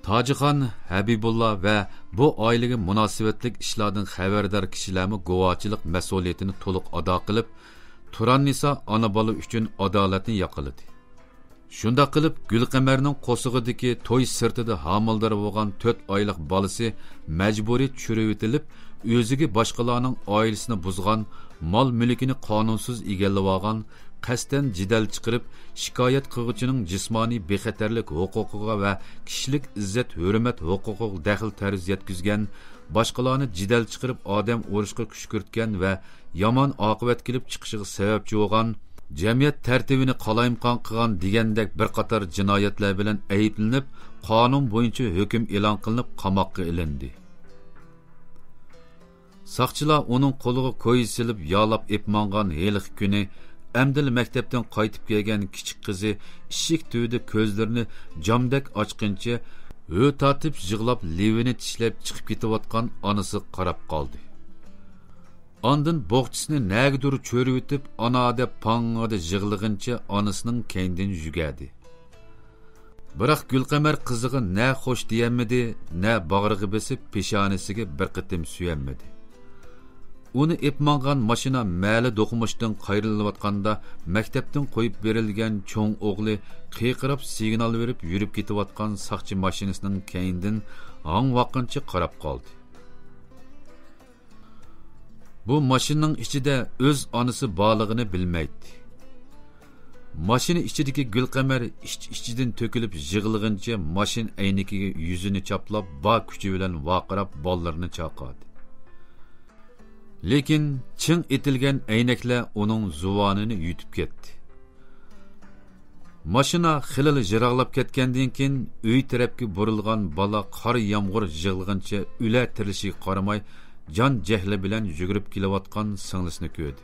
تاجىخان ھەبىبۇللا ۋە بۇ ئائىلىگە مۇناسىۋەتلىك ئىشلاردىن خەۋەردار كىشىلەرمۇ گۇۋاھچىلىق مەسئۇلىيىتىنى تولۇق ئادا قىلىپ، تۇراننىسا ئانا بالا ئۈچۈن ئادالەتنى ياقلىدى. شۇنداق قىلىپ، گۈلقەمەرنىڭ قورسىقىدىكى توي سىرتىدا ھامىلىدار بولغان تۆت ئايلىق بالىسى مەجبۇرىي چۈشۈرۈۋېتىلىپ، ئۆزىگە باشقىلارنىڭ ئائىلىسىنى بۇزغان، مال مۈلكىنى قانۇنسىز ئىگىلىۋالغان، قەستەن جېدەل چىقىرىپ، شىكايەت قىلغۇچىنىڭ جىسمانىي بىخەتەرلىك ھوقۇقىغا ۋە كىشىلىك ئىززەت ھۆرمەت ھوقۇقىغا دەخلى تەرۇز يەتكۈزگەن، باشقىلارنى جېدەل چىقىرىپ ئادەم ئۇرۇشقا كۈشكۈرتكەن ۋە يامان ئاقىۋەت كېلىپ چىقىشىغا سەۋەبچى بولغان، جەمئىيەت تەرتىپىنى قالايمىقان قىلغان دېگەندەك بىر قاتار جىنايەتلەر بىلەن ئەيىبلىنىپ، قانۇن بويىچە ھۆكۈم ئېلان قىلىنىپ، قاماققا ئېلىندى. ساقچىلار ئۇنىڭ قولىغا كويزا سېلىپ يالاپ ئېلىپ ماڭغان ھېلىقى كۈنى، ئەمدىلا مەكتەپتىن قايتىپ كەلگەن كىچىك قىزى ئىشىك تۈۋىدە كۆزلىرىنى جامدەك ئاچقىنىچە، ھۆ تارتىپ يىغلاپ، لېۋىنى چىشلەپ چىقىپ كېتىۋاتقان ئانىسىغا قاراپ قالدى. ئاندىن بوغچىسىنى نەگىدۇر چۆرۈۋېتىپ، ئانا دەپ پاڭڭىدە يىغلىغىنىچە ئانىسىنىڭ كەينىدىن يۈگۈردى. بىراق گۈلقەمەر قىزىغا نە خوش دېيەلمىدى، نە باغرىغا بېسىپ پېشانىسىگە بىر قېتىم سۆيەلمىدى. ئۇنى ئېلىپ ماڭغان ماشىنا مەلە دوقمۇشتىن قايرىلىۋاتقاندا، مەكتەپتىن قويۇپ بېرىلگەن چوڭ ئوغلى قىيقىراپ سىگنال بېرىپ يۈرۈپ كېتىۋاتقان ساقچى ماشىنىسىنىڭ كەينىدىن ھاڭ ۋاققىنىچە قاراپ قالدى. بۇ ماشىنىنىڭ ئىچىدە ئۆز ئانىسى بارلىقىنى بىلمەيتتى. ماشىنا ئىچىدىكى گۈلقەمەر ئىچ-ئىچىدىن تۆكۈلۈپ يىغلىغىنىچە ماشىنا ئەينىكىگە يۈزىنى چاپلاپ، بار كۈچى بىلەن ۋارقىراپ بالىلىرىنى چاقىردى. لېكىن چىڭ ئېتىلگەن ئەينەكلەر ئۇنىڭ زۇۋانىنى يۇتۇپ كەتتى. ماشىنا خېلىلا يىراقلاپ كەتكەندىن كېيىن، ئۆي تەرەپكە بۇرۇلغان بالا قار يامغۇر يىغلىغىنىچە ئۆلە تىرىلىشىگە قارىماي، جان جەھلى بىلەن يۈگۈرۈپ كېلىۋاتقان سىڭلىسىنى كۆردى.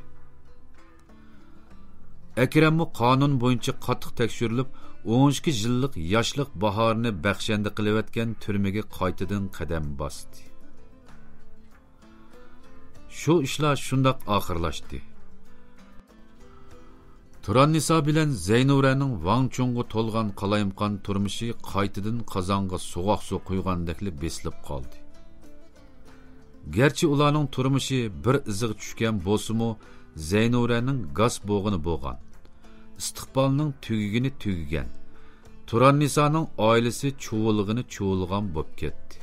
ئەكرەممۇ قانۇن بويىچە قاتتىق تەكشۈرۈلۈپ، ئون ئىككى يىللىق ياشلىق باھارىنى بەخشەندە قىلىۋەتكەن تۈرمىگە قايتىدىن قەدەم باستى. شۇ ئىشلار شۇنداق ئاخىرلاشتى. تۇراننىسا بىلەن زەينۇرەنىڭ ۋاڭچۇڭغا تولغان قالايمىقان تۇرمۇشى قايتىدىن قازانغا سوغۇق سۇ قۇيغاندەكلا بېسىلىپ قالدى. گەرچە ئۇلارنىڭ تۇرمۇشى بىر ئىزىغا چۈشكەن بولسىمۇ، زەينۇرەنىڭ گاس بوغىنى بوغان، ئىستىقبالنىڭ تۈگىگىنى تۈگىگەن، تۇراننىسانىڭ ئائىلىسى چۇۋۇلغىنى چۇۋۇلغان بولۇپ كەتتى.